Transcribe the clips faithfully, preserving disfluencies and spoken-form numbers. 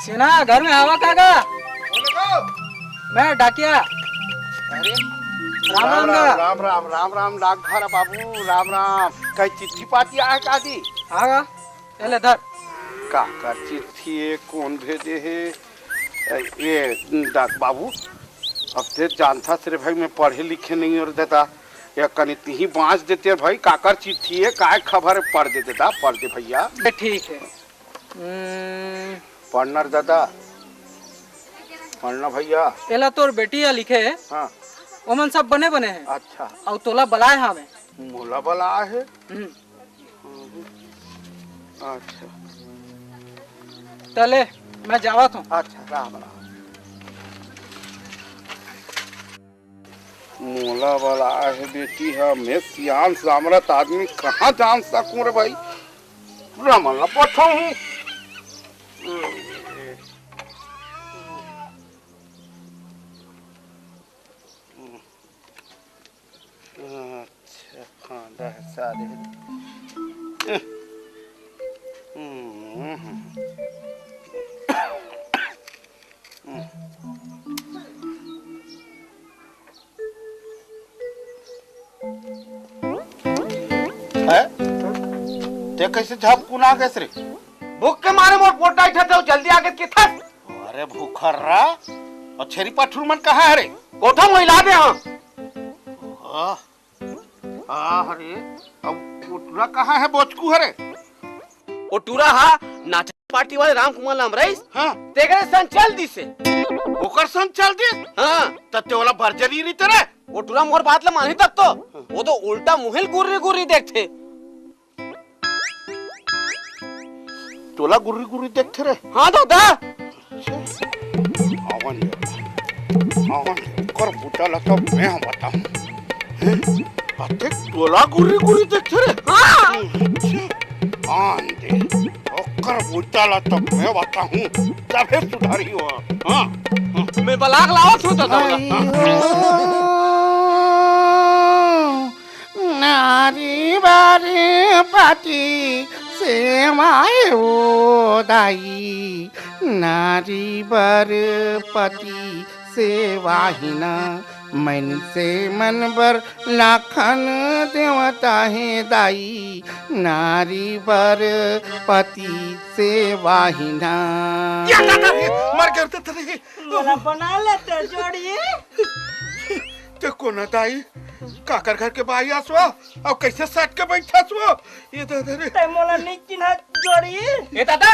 सेना, घर में हवा का गा? मैं डाकिया। अरे, राम राम राम गा। राम राम, राम राम, डाकघर बाबू, राम राम। कई चिट्ठी पाती आय का जी? हाँ गा, ये ले धर। काकर चिट्ठी हे, कोन भेजे हे? ए, ये डाक बाबू, अब ते जानथस रे भाई, मैं पढ़े लिखे नइ हों रे ददा। ये कनी तिही बाँच देते भाई, काकर चिट्ठी हे, काय खबर हे, पढ़ दे ददा, पढ़ दे भइया। ये ठीक हे। हम्म। पढ़ ना रे ददा, पढ़ ना भइया। एला तोर बेटी ह लिखे हे। हाँ। ओमन सब बने बने हे। अच्छा। अउ तोला बलाय हावय। मोला बलाय हे? हम्म। अच्छा। त ले, मैं जावत हों। अच्छा, राम राम। मोला बलाय हे बेटी ह, मैं सियान सामरथ आदमी कहाँ जान सकूं रे भाई? रमन ला पठाहूं। अच्छा, फांदा हे सारे। हम्म। हैं? ते कइसे झपकुना गेस रे? भूख के मारे मोर पोटा इठा थे, जल्दी आगे के थस। अरे भूखर्रा, अउ छेरी पठरू मन कहाँ हे रे? कोठा म हिला दे हंव। आह, आह रे, अब ओ टूरा कहाँ हे, बोचकू हरे? ओ टूरा हा नाचा पार्टी वाले राम कुमार ल अमराइस, हाँ। तेकरे संग चल दिस हे। ओकर संग चल दिस? हाँ। त ते ओला बरजरी रहिते रे? ओ टूरा मोर बात ल मानही तब तो। ओ तो उल्टा मुहिल गुर्री गुर्री देखथे। तोला गुर्री गुर्री देखथे रे? हाँ दादा। आवन दे, आवन दे, ओकर बूता ला तो मैं बताहूँ। हैं? अते तोला गुर्री गुर्री देखथे रे? हाँ। अच्छा, आन दे, ओकर बूता ला तो मैं बताहूँ, तभे सुधरही ओ। हाँ, हाँ। मैं बलाक लावत हूँ दादा। नारी बर पति सेवा हे ओ दाई, नारी बर पति सेवा ही ना, मइनसे मन बर लाखन देवता हे दाई, नारी बर पति सेवा ही ना। या दादा रे, मर गए तो रे। मोला बना लेते जोड़ी। ते कोन दाई, काकर घर के बाई आसवा, अउ कइसे सट के बइठा सवा? ये दादा रे। ते मोला नइ चिन्हा जोड़ी। ए दादा,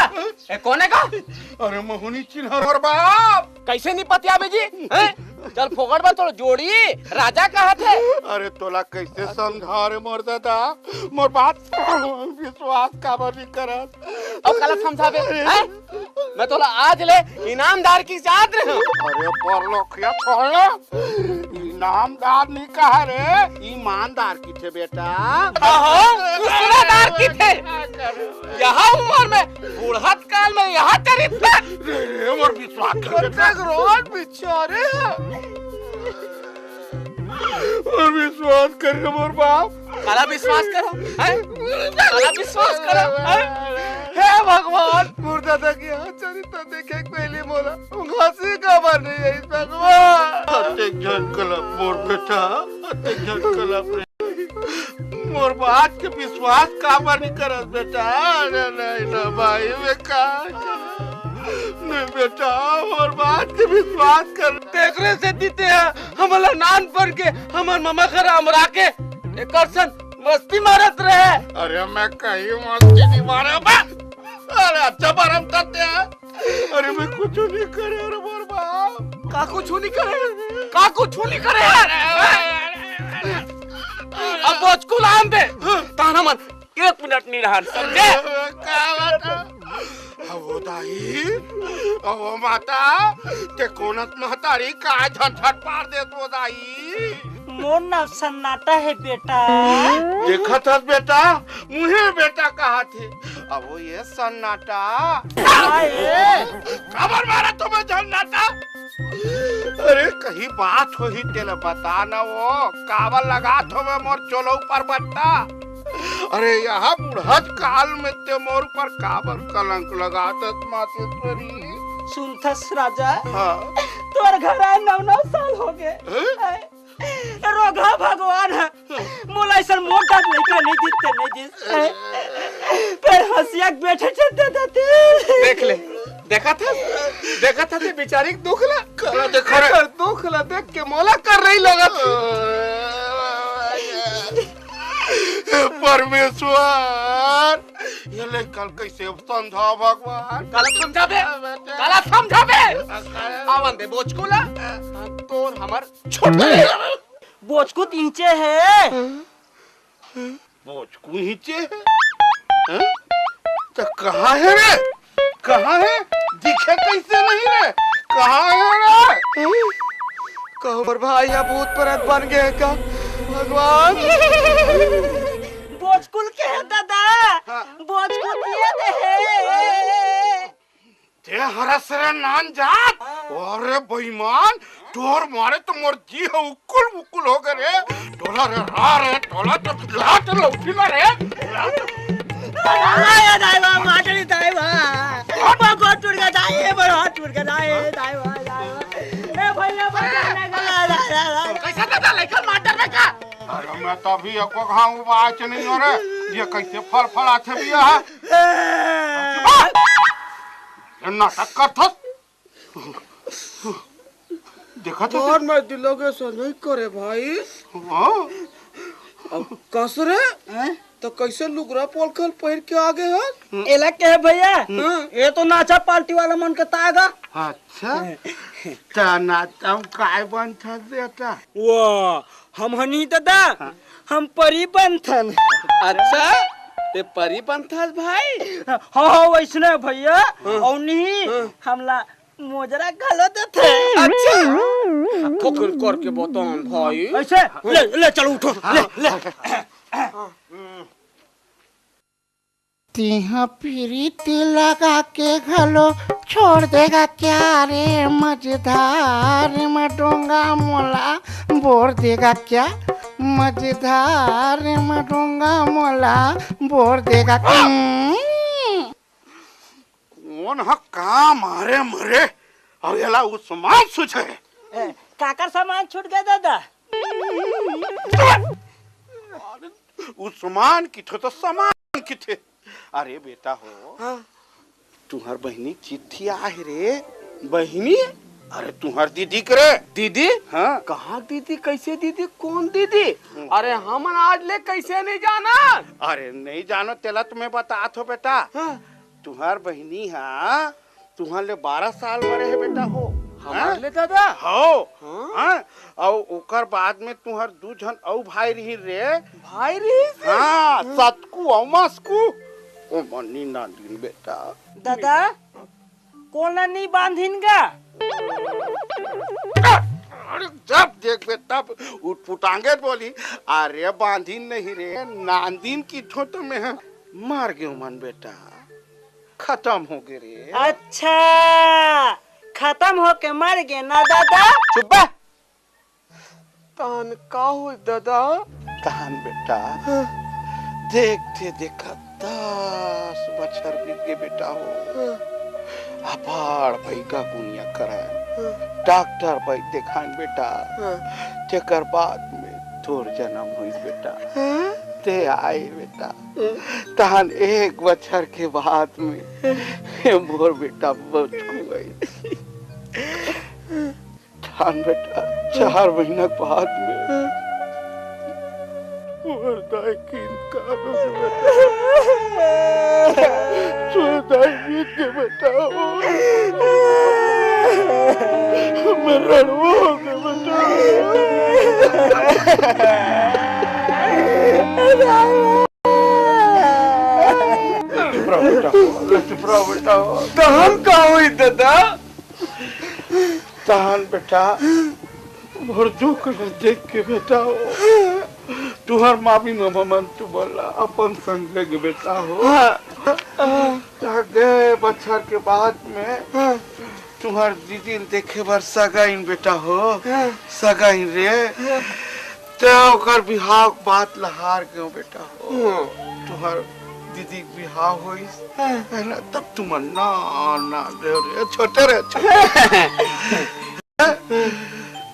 ए कोन हे का? अरे महू नइ चिन्हा मोर बाप। कइसे नइ पतियाबे जी? हैं? चल फोकट बर तोर जोड़ी, राजा कहाथे। अरे तोला कइसे समझा रे मोर दादा, मोर बात विश्वास काबर नइ करत? अउ काला समझाबे, हैं? मैं तोला आज ले इनामदार कहिके जानत रहेंव। अरे परलोकिया छोड़ ना, इनामदार नइ कहा रे, ईमानदार कहिथे बेटा। आहो, दूसरादार कहिथे। यहा उमर में, बुढ़त काल में यहा चरित्र। रे, रे, मोर विश्वास कर बेटा। प्रत्येक रोज बिचारे। मोर विश्वास कर रे मोर बाप। काला विश्वास करों, हैं? काला विश्वास करों, हैं? हे भगवान, मोर दादा के यहा चरित्र देखे के पहिली मोला उंघासी काबर नइ आइस भगवान? अतेक झन कलप मोर बेटा, अतेक झन कलप रे। मोर बात के विश्वास काबर नइ करस बेटा? अरे नहीं ना भाई, मैं का करंव? नहीं बेटा, मोर बात के विश्वास कर। तेकरे सेती ते ह हमला नानपन के हमर ममा घर अमरा के एकर संग मस्ती मारत रहे। अरे मैं कहीं मस्ती नइ मारे बे। अरे अच्छा बरम करते हैं। अरे मैं कुछू नइ करे, अरे मोर बाप। का कुछू नइ करे? का कुछू नइ करे? अब बोचकू ल आन दे। ताना मन एक मिनट नइ रहन, समझे? का बात है? ओ दाई, ओ माता, ते कोनस महतारी का झंझट पार देत ओ दाई। मोर नाव सन्नाटा हे बेटा। देखत हस बेटा, मुहे बेटा कहत हे। अब ओ ये सन्नाटा। आए। काबर मारत हो बे सन्नाटा? अरे कहीं बात होही तेला बता ना ओ, काबर लगात हो बे मोर चोला ऊपर बट्टा? अरे, यहाँ बुढ़त काल में ते मोर ऊपर काबर कलंक लगात हस, मातेश्वरी? सुनथस राजा, हाँ। तोर घर आए नौ नौ साल हो गए। हैं? आए, रोगहा भगवान ह, मोला ऐसन मोटा लइका नहीं दिस ते नहीं दिस। आए, पर हंसिया के बैठे चलते देते। देख ले, देखत हस, देखत हस, ये बेचारी के दुख ला। का देखा रे? एकर दुख ला देख के मोला कर रही लगत। हे परमेश्वर, ये लइका ल कइसे समझाव भगवान? काला समझाबे? काला समझाबे? आवन दे बोचकू ला। तोर हमर छोटे। बोचकू त इंचे हे। बोचकू इंचे हे? हैं? त कहाँ हे रे? कहाँ हे? दिखे कइसे नहीं रे? कहाँ हे रे? कहूँ मोर भाई ह भूत प्रेत बन गए का? भगवान। बोचकू ल के हे दादा? हाँ। बोचकू ल के हे? ते हरस रे नान जात। अरे बेईमान, तोर मारे तो मोर जी ह उकुल उकुल हो गए रे। टोला रे रा रे, टोला तो लाट लौटी ना रे। आया दाई बा, माटरी दाई बा। बाबा टूट गया दाई, बड़ा टूट गया दाई, दाई बा, दाई बा। ए भैया, बचा ले, दाई, दाई, दाई। कैसा दादा लइका मार डरबे का? अरे मैं तो अभी एको घाव बाच नहीं हो रे। ये कैसे फड़फड़ाथे भैया? ये नाटक करथस। देखा तो कौन मैं दिलोगे से नहीं करे भाई। हाँ? अब कस रे? हैं? तो कैसे लुगरा पोलखल पहिर के आ गए हस? एला के हे भैया? हाँ। ये तो नाचा पार्टी वाला मन के तागा। अच्छा। त नाचा काय बनथस बेटा? वाह, हम हनी दादा, हाँ। हम परी बनथन। अच्छा, ते परी बनथस भाई? हाँ, हाँ, वैसने भैया, हाँ। अउ नहीं, हाँ। हमला मोजरा घलो देथे। अच्छा, खोखन करके बतान भाई। ऐसे, ले, ले, चलो उठो, ले, ले। तिहा प्रीति लगा के घलो छोड़ देगा क्या रे मझधार में डोंगा मोला बोर देगा क्या? मझधार में डोंगा मोला बोर देगा क्या? कोन ह का मारे मरे अउ एला उ सामान सूझे? ए, काकर सामान छूट गए दादा? उ सामान किथे तो सामान किथे। अरे बेटा हो, हाँ। तुहर बहिनी चिट्ठी आहे रे। बहिनी? अरे तुहर दीदी के रे। दीदी? हाँ। कहाँ दीदी? कैसे दीदी? कौन दीदी? हम्म। अरे हमन आज ले कैसे नहीं जाना? अरे नहीं जानो तेला तुम्हें बतात हो बेटा। हाँ। तुहर बहिनी हा तुहर ले बारह साल बड़े हे बेटा हो। हमार हाँ? ले दादा? हो। हाँ? हाँ? अउ ओकर बाद में तुहर दू झन अउ भाई रही रे। भाई रही से? हाँ, सतकू अउ मसकू। ओ मन्नी नांदिन बेटा। दादा, कोन ला नहीं बांधिन गा? अरे जब देखबे तब उठपुटांगे बोली, अरे बांधिन नहीं रे, नांदिन किथों तो मैं मर गयो मन बेटा। खतम हो गे रे। अच्छा, खतम होके मर गे ना दादा? चुप बे। तहन का होइस दादा? तहन बेटा, हाँ। देखते देखत दस बछर बीत गे बेटा हो। हाँ। अबाड़ भई गा गुनिया करन। हाँ। डॉक्टर बई देखान बेटा। हाँ। तेकर बाद में तोर जनम होइस बेटा। हाँ। ते आए बेटा। तहन एक बछर के बाद में ये मोर बेटा बचकू गई। तहन बेटा, चार महीना के बाद में मोर दाई के इंतकाल हो गया बेटा। मोर दाई बीत के बेटा हो। मैं रड़वा हो गया बेटा। चुप रहो बेटा। बेटा हो। तहन का होई दादा? तहन बेटा, मोर दुख ल देख के बेटा हो, तुहर मामी मामा मन तुमन ला अपन संग ले गे बेटा हो। हाँ। त गे बछर के बाद में हाँ। तुहर दीदी ल देखे बर सगाइन बेटा हो, हाँ। सगाइन रे। हाँ। त ओकर बिहाव के बात ल हार गेंव बेटा हो। हाँ। तुहर दीदी के बिहाव होइस, हाँ। है ना? तब तुमन ना, ना रे, रे, छोटे रे, छोटे।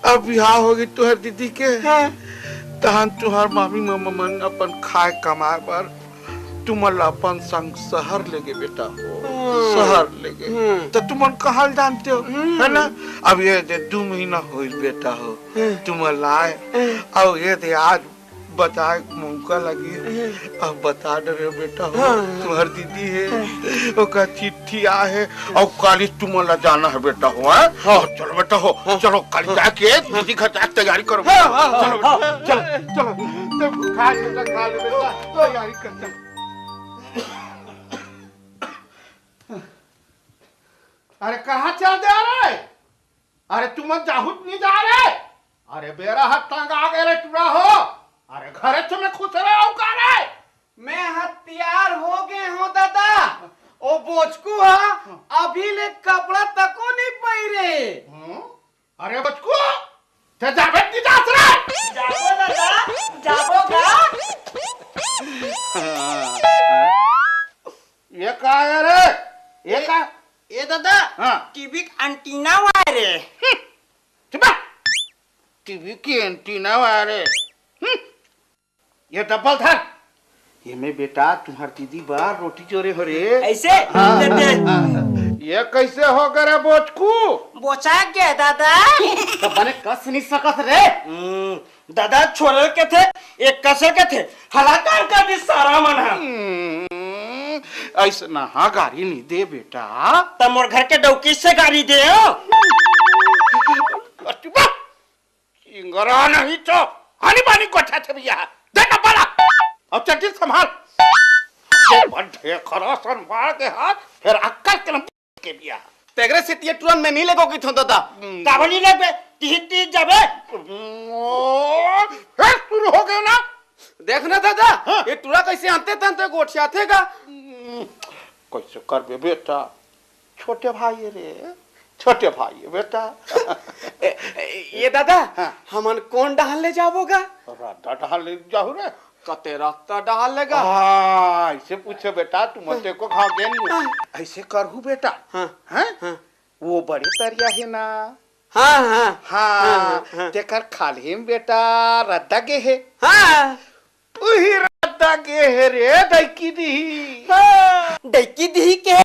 अब बिहाव होगे तुहर दीदी के, हाँ। तहन तुहर मामी मामा मन अपन खाए कमाए बर तुमन ला अपन संग शहर ले गे बेटा हो, हाँ। शहर ले गे। हम्म। त तुमन कहाँ ल जानते हो, हम्म। है ना? अब ये दे दू महीना होइस बेटा हो, हम्म। तुमन ला आए, हम्म। अउ ये दे आज बताए मौका लगिस, हम्म। अब बता डरे बेटा हो, हाँ। तुहर दीदी हे, हाँ। ओकर चिट्ठी आए हे, अउ काली तुमन ला जाना हे बेटा हो, हैं? हाँ। चलो बेटा हो, हाँ। चलो काली हाँ। जाके हाँ। दीदी घर जाके तैयारी करो। हाँ, हाँ, चलो हाँ, बेटा, हाँ। चलो, चलो, तब खा बेटा, खा ले बेटा, तैयारी कर, चल। अरे कहाँ चल दे रे? अरे तुमन जाहू त नहीं जा रे? अरे बेरा ह तंग आ गे रे टूरा हो। अरे घरे तुमन खुश रहे हो का रे? मैं ह तियार हो गे हों दादा। ओ बोचकू ह अभी ले कपड़ा तको नहीं पहिरे। हम्म? अरे बोचकू, ते जाबे नहीं जात रे? जाबो दादा, जाबो गा। ये का है रे? ये का? ए दादा, हाँ। टीवी के एंटीना वायरे। हम्म, चुप रह। टीवी के एंटीना वायरे। हम्म, ये डब्बल धर। ये में बेटा तुहर दीदी बर रोटी जोरे हों रे। ऐसे? हाँ। दे, दे। ये कैसे हो गे रे बोचकू? बोचा गे दादा। त बने कस नहीं सकस रे। हम्म, दादा छोरे के थे, एक कसे के थे, हलाकान कर दिस सारा मन ह। हम्म, ऐसना हा गारी नहीं दे बेटा। त मोर घर के डौकी से गारी दे हो। चुप रह। चिंगरा नहीं तो हनी पानी गोठा थे भैया। दे डब्बा ला। अब चट्टी संभाल। ये बंधे खरा संभाल के हाथ, फिर अक्कल के लम के भैया। तेगरे से तिये टूरा ल मैं नहीं लेगों कहिथों दादा। हम्म। काबर नहीं लेगबे? तिही तिही जाबे। ओ, फिर शुरू हो गे ना। देख ना दादा, हाँ। ये टूरा कैसे अंते तंते गोठियाथे गा। हम्म, कैसे करबे बेटा? छोटे भाई रे, छोटे भाई बेटा। ए, ए, ये दादा, हाँ। हमन कोन डहर ले जाबो गा? रद्दा डहर ले जाहू रे। कते रद्दा डहर ले गा? हाँ, ऐसे पूछे बेटा, तुमन ते को खा गे नहीं। हाँ। ऐसे करहू बेटा। हाँ। हैं? हाँ। वो बड़े तरिया हे ना? हाँ, हाँ। हाँ, हाँ, हाँ। तेकर खाल्हे म बेटा रद्दा गे हे। हाँ। उही रद्दा गे हे रे, डौकी दिही। हाँ, डौकी दिही के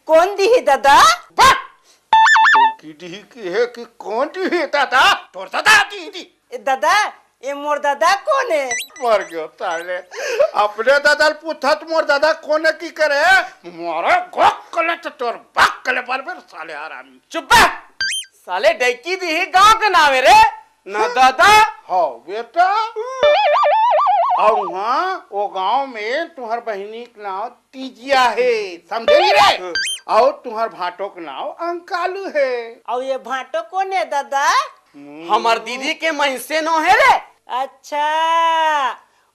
कोन दिही दादा? बा! डौकी दिही के हे कि कोन दिही दादा? तोर दादा दिही दी। ए दादा, ए मोर दादा कोन हे? मर गयो साले। अपने दादा ल पूछत मोर दादा कोन हे कि करे? मारे गोक कले त तोर बाप कले बरबर साले हरामी। चुप बे! साले डौकी दिही गांव के नाम हे रे, ना दादा। हाँ बेटा। अउ हाँ, वो गांव में तुहर बहिनी के नाम तीजिया हे, समझे नहीं रे? हाँ। अउ तुहर भांटो के नाम अंकालू हे। अउ ये भांटो कोन हे दादा? हम्म। हमर दीदी के मइसे नो हे रे। अच्छा,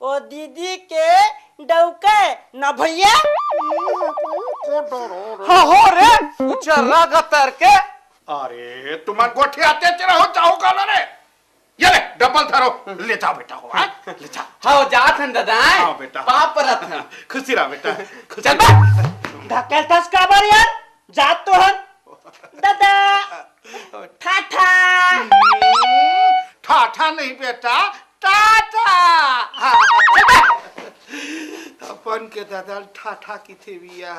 ओ दीदी के डौका हे ना भैया? हाँ हो रे, उचर्रा गतर के। अरे, तुमन गोठियाते रहो, जाओ गाना रे। ये ले, डबल धरो, ले जाओ बेटा हो, हाँ? ले जाओ। हाँ, जात हन दादा, हाँ बेटा। पाँव परत हन। खुशी रहा बेटा, खुशी चल रहा। बे, ढकेलथस काबर यार? जात तो हन। दादा, टाटा। टाटा नहीं बेटा, टाटा। हाँ, चल बे। अपन के दादा ल टाटा किथे भैया।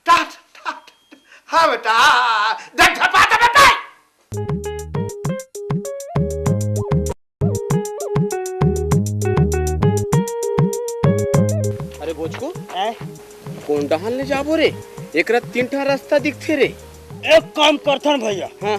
टाटा, टाटा। हाँ बेटा, देख ढपा दे बेटा। अरे बोचकू, हैं? कोन डहन ले जाबो रे? एकरा तीन ठा रास्ता दिखथे रे। एक काम करथन भैया, हाँ।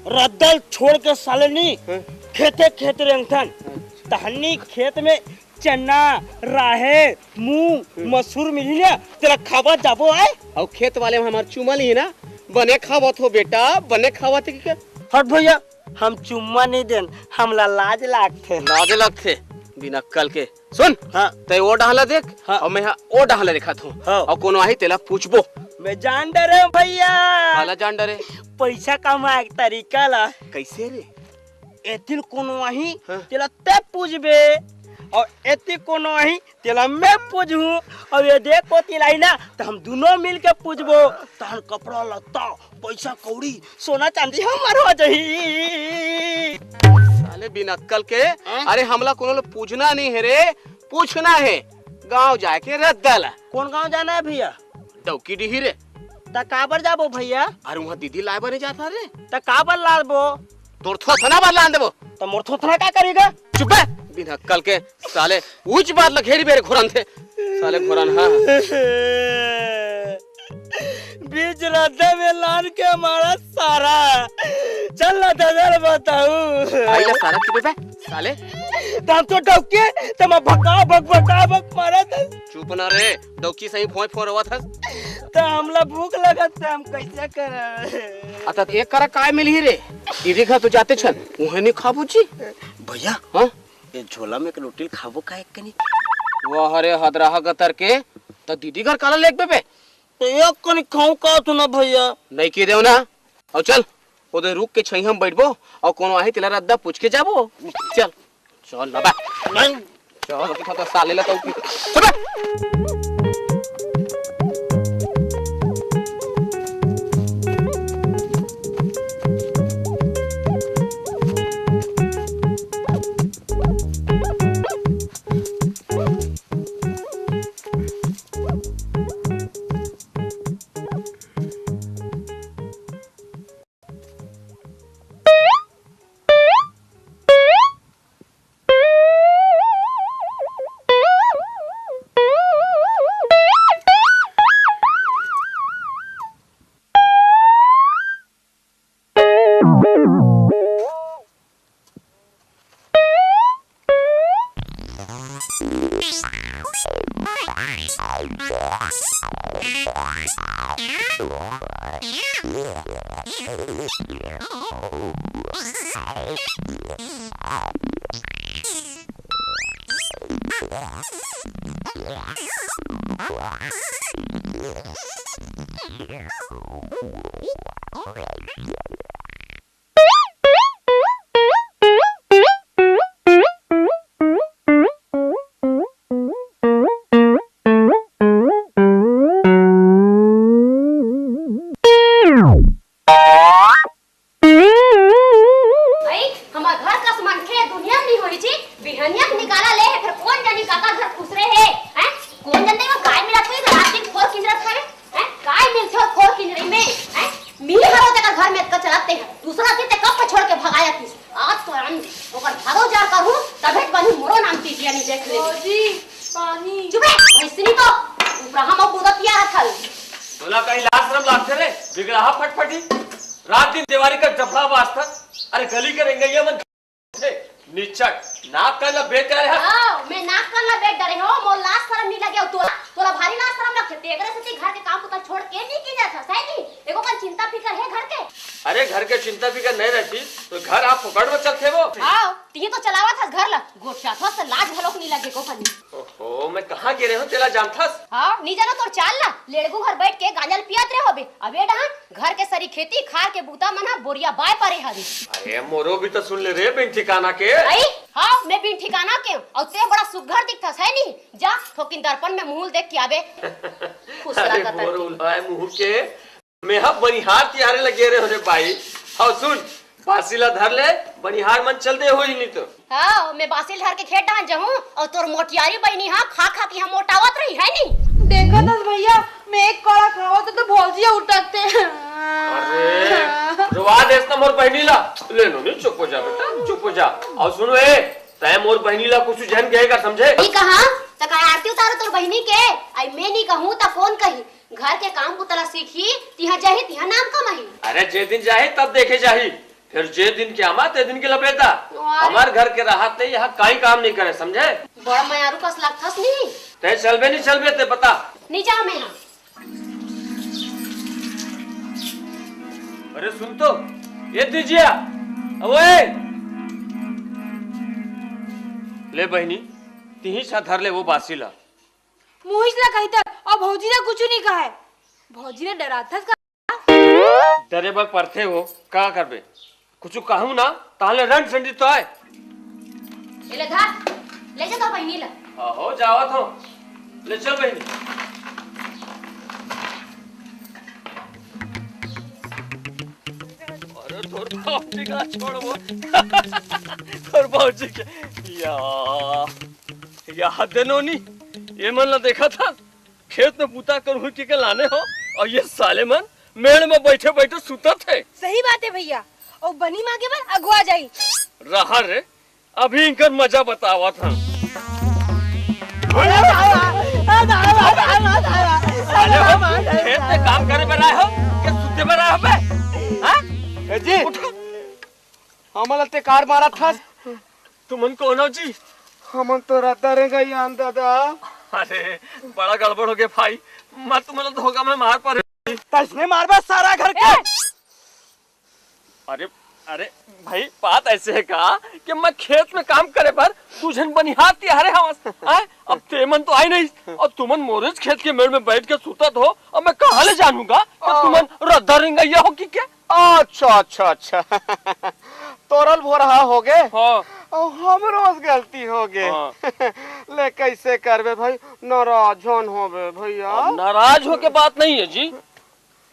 रद्दा ल छोड़ के साले नी, हाँ। खेते खेत रेंगथन। अच्छा। तहनी खेत में चना, राहेर, मूंग, हम्म। मसूर मिलही ना, तेला खाबत जाबो, आय? अउ खेत वाले में हमर चुमा लिही ना, बने खावत हो बेटा, बने खावत हे कि क्या? हट भैया, हम चुम्मा नहीं देन, हमला लाज लागथे। लाज लगथे, बिना अक्कल के। सुन, हाँ। तैं ओ डहला देख, हाँ। अउ मैं हा ओ डहला देखत हूँ। हाँ। अउ कोनो आही तेला पूछबो। मैं जान डरे हूँ भैया। काला जान डरे? पैसा कमाए के तरीका ला। कैसे रे? एतिल कोनो आही, हाँ। तेला तैं पूछबे, अउ एती कोनो आही, तेला मैं पूछहूँ, अउ ये देख कोती लाई ना, त हम दुनों मिल के पूछबो, तहन कपड़ा लत्ता, पैसा कौड़ी, सोना चांदी हमर हो जाही। साले बिन अक्कल के, हाँ? अरे हमला कोनो ले पूछना नहीं है रे, पूछना है गांव जाके रद्दा ला। कौन गांव जाना है भैया? डौकी डीही रे। त काबर जाबो भैया? अरे उहाँ दीदी लाए बने जात हन रे। त काबर लाबो? तोर थोथना बर लान देबो। त मोर थोथना का करेगा? चुप बे, बिन अक्कल के साले, उच बात ल घेरी बेरे घोरन थे। साले घोरन हा। बीच रद्दा में लान के हमारा सारा। चल ना दादा बताऊ। आई ला सारा चुप बे, साले। त हम तो डौके, त मैं भका भक भका भक मारा था। चुप ना रे, डौकी सही फोंय फोंय रोवत हस। त हमला भूख लगत, त हम कैसे करब? अ, त एक करा काय मिलही रे? इरी घर तो जाते छन, उहे नहीं खाबो जी। भैया, हाँ? ये झोला में एक रोटी खाबो का एक कनी? वाह रे हदराहा गतर के, त दीदी घर काला लेक बेबे? त एक कनी खाऊं का तू ना भैया? नहीं के देव ना। अउ चल, ओदे रुख के छइहां म बइठबो, अउ कोनो आही तेला रद्दा पूछ के जाबो। चल, चल ना बा। नहीं। चल, अभी तो साले ला तो चल बे। भाई, हमर घर कस मनखे दुनिया म नइ होही जी। बिहनिया के निकाला ले हे, फेर कोन जनी काकर घर खुसरे हे, हैं? कोन जनी वो काय मिलत होही, रात दिन खोर किंजरत हवे, हैं? काय मिलथे वो खोर किंजरी में, हैं? मी हरो तेकर घर में अतका चलत ते हे, दूसरा दिन ते कब के छोड़ के भगाय आतिस। आज तो राम ओकर भादो जार करहूं, तभे तो बनही मोरो नाम टीटिया नइ देख ले। भौजी, पानी। चुप रे, भैंसनी तो उपराहा म कूदत पिया रहत हवे। तोला कहीं लाज शरम लागथे रे, बिगड़ाहा फटफटी। रात दिन देवारी का जफड़ा बाजता। अरे गली के रेंगइया मन थे, निचट, नाक कान ला बेच डारे हस। हाँ, मैं नाक कान ला बेच डारे हंव, मोर लाज शरम नइ लगे, अउ तोला, तोला भारी लाज शरम लगथे, तेकरे सेती घर के काम बुता छोड़ के नइ किंजरत हस, है नी? एको कन चिंता फिकर हे घर के? अरे घर के चिंता फिकर नइ रहतिस, त घर आप फोकट में चलथे वो। हाँ, तिही तो चलावत हस घर ला, गोठियाथस त लाज घलोक नइ लगे एको कन। ओहो, मैं कहाँ गे रहेंव तेला जानथस? हाँ, नइ जानंव तोर चाल ला, लेड़गू घर बइठ के गांजा ल पियत रहे होबे। अबे डहा, घर के सरी खेती खार के बुता मन ह बोरिया बाय परे हवे। अरे मोरो भी तो सुन ले रे, बिन ठिकाना के। अई, हाँ, मैं बिन ठिकाना के हंव, अउ ते बड़ा सुग्घर दिखथस, है नी? जा, थोकिन दर्पण में मुंह ल देख के आबे। खुसरा अरे कतर मोर के। उलवाए मुंह के, मैं ह बनिहार तिहारे लगे रहे हो रे बाई। हव सुन, बासी ला धर ले, बनिहार मन चल दे होही नी तो। हाँ, मैं बासी ल धर के खेत डाहन जाहूं, अउ तोर मोटियारी बहिनी ह खा खा के इहां मोटावत रही, है नी? देखत हस भैया, मैं एक कड़ा खावत हंव त भौजी उटकथे। अरे, रोवा देस ना मोर बहिनी ला। ले नो, नहीं, चुप हो जा बेटा, चुप हो जा। अउ सुनो ए, तैं मोर बहिनी ला कुछ झन कहे कर, समझे? ई कहा, त का आरती उतारो तोर बहिनी के? अई मैं नइ कहूं त कोन कही? घर के काम बुता ला सीखही, तिहां जाही, तिहां नाम कमाही। अरे जे दिन जाही तब देखे जाही। फिर जे दिन के आमा, ते दिन के लपेटा। अरे। हमार घर के राहत नहीं, यहाँ काई काम नहीं करे, समझे? बड़ा मयारू कस लगथस नहीं। ते चलबे नहीं चलबे, ते बता। नहीं जाओ मैं यहाँ। अरे सुन तो, ये तीजिया, ओए। ले बहिनी, तिही सा धर ले वो बासी ला। मुहिस ला कहिथस, अउ भौजी ला कुछु नहीं कहे। भौजी ला डराथस का? डरे बर परथे हो, का करबे? कुछु कहूँ ना, ताहले रंड संडी तो आय। ए ले धर, ले जा तो बहिनी ला। हाँ हो, जावत हो। ले चल बहिनी। अरे तोर बाबूजी का छोड़ वो। तोर बाबूजी के। या, या दे नोनी, ये मन ला देखा था। खेत में बूता करहूं कहिके लाने हो, अउ ये साले मन मेड़ में बइठे बइठे सुतत हे। सही बात हे भइया, अउ बनी मांगे बर अगुआ जाही। रहा रे, अभी इनकर मजा बतावत हन। साले हो, खेत में काम करे बर आए हो कि सुते बर आए हो बे? हाँ? ए जी, उठो। हमन ला ते कार मारत हस। तुमन कोन हो जी? हमन तो रद्दा रेंगइया हन दादा। अरे, बड़ा गड़बड़ हो गे भाई, मैं तुमन ला धोखा में मार परे। तइसने मारबे सारा घर के। ए! अरे, अरे भाई, बात ऐसे हे का कि मैं खेत में काम करे बर दू झन बनिहार तिहारे हवस, हैं? अब तेमन तो आए नहीं, अउ तुमन मोरेच खेत के मेड़ में बइठ के सुतत हो, अब मैं कहाँ ले जानहूँ का कि तुमन रद्दा रेंगइया हो कि क्या? अच्छा, अच्छा, अच्छा। तोरल भोरहा हो गे। हाँ। अउ हमरो से गलती हो गे। हाँ। ले कइसे करबे भाई, नाराज झन होबे भइया। अब नाराज हो के बात नहीं हे जी।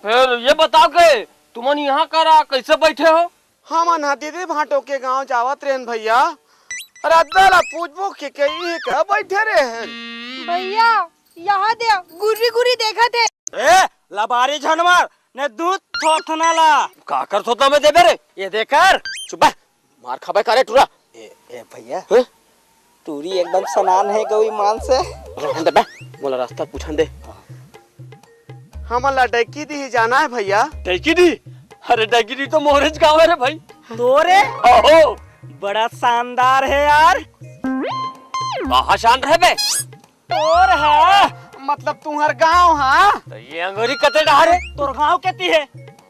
फिर ये बताओ के तुमन यहाँ करा कइसे बइठे हो? हमन ह दीदी भांटो के गांव जावत रहेन भइया। रद्दा ला पूछबो के कही का बइठे रहेन। भइया, यहाँ दे, गुर्री गुर्री देखत हे। ए, लबारी झन मार, ने दूध थोथना ला। काकर थोथना में देबे रे? ये देकर। चुप बे, मार खाबे का रे टूरा। ए, ए भइया। हैं? टूरी एकदम सनान हे गऊ ईमान से। रहन दे बे, मोला रास्ता पूछन दे। हमन ला डैकी डीह जाना हे भइया। डैकी डीह? अरे डैकी डीह तो मोरेच गाँव हे रे भाई। तोरे? ओहो। बड़ा शानदार हे यार। कहाँ शान रहे बे? तोर हा, मतलब तुंहर गांव हा? त ये अंगोरी कते डहार हे? तोर गांव केती हे?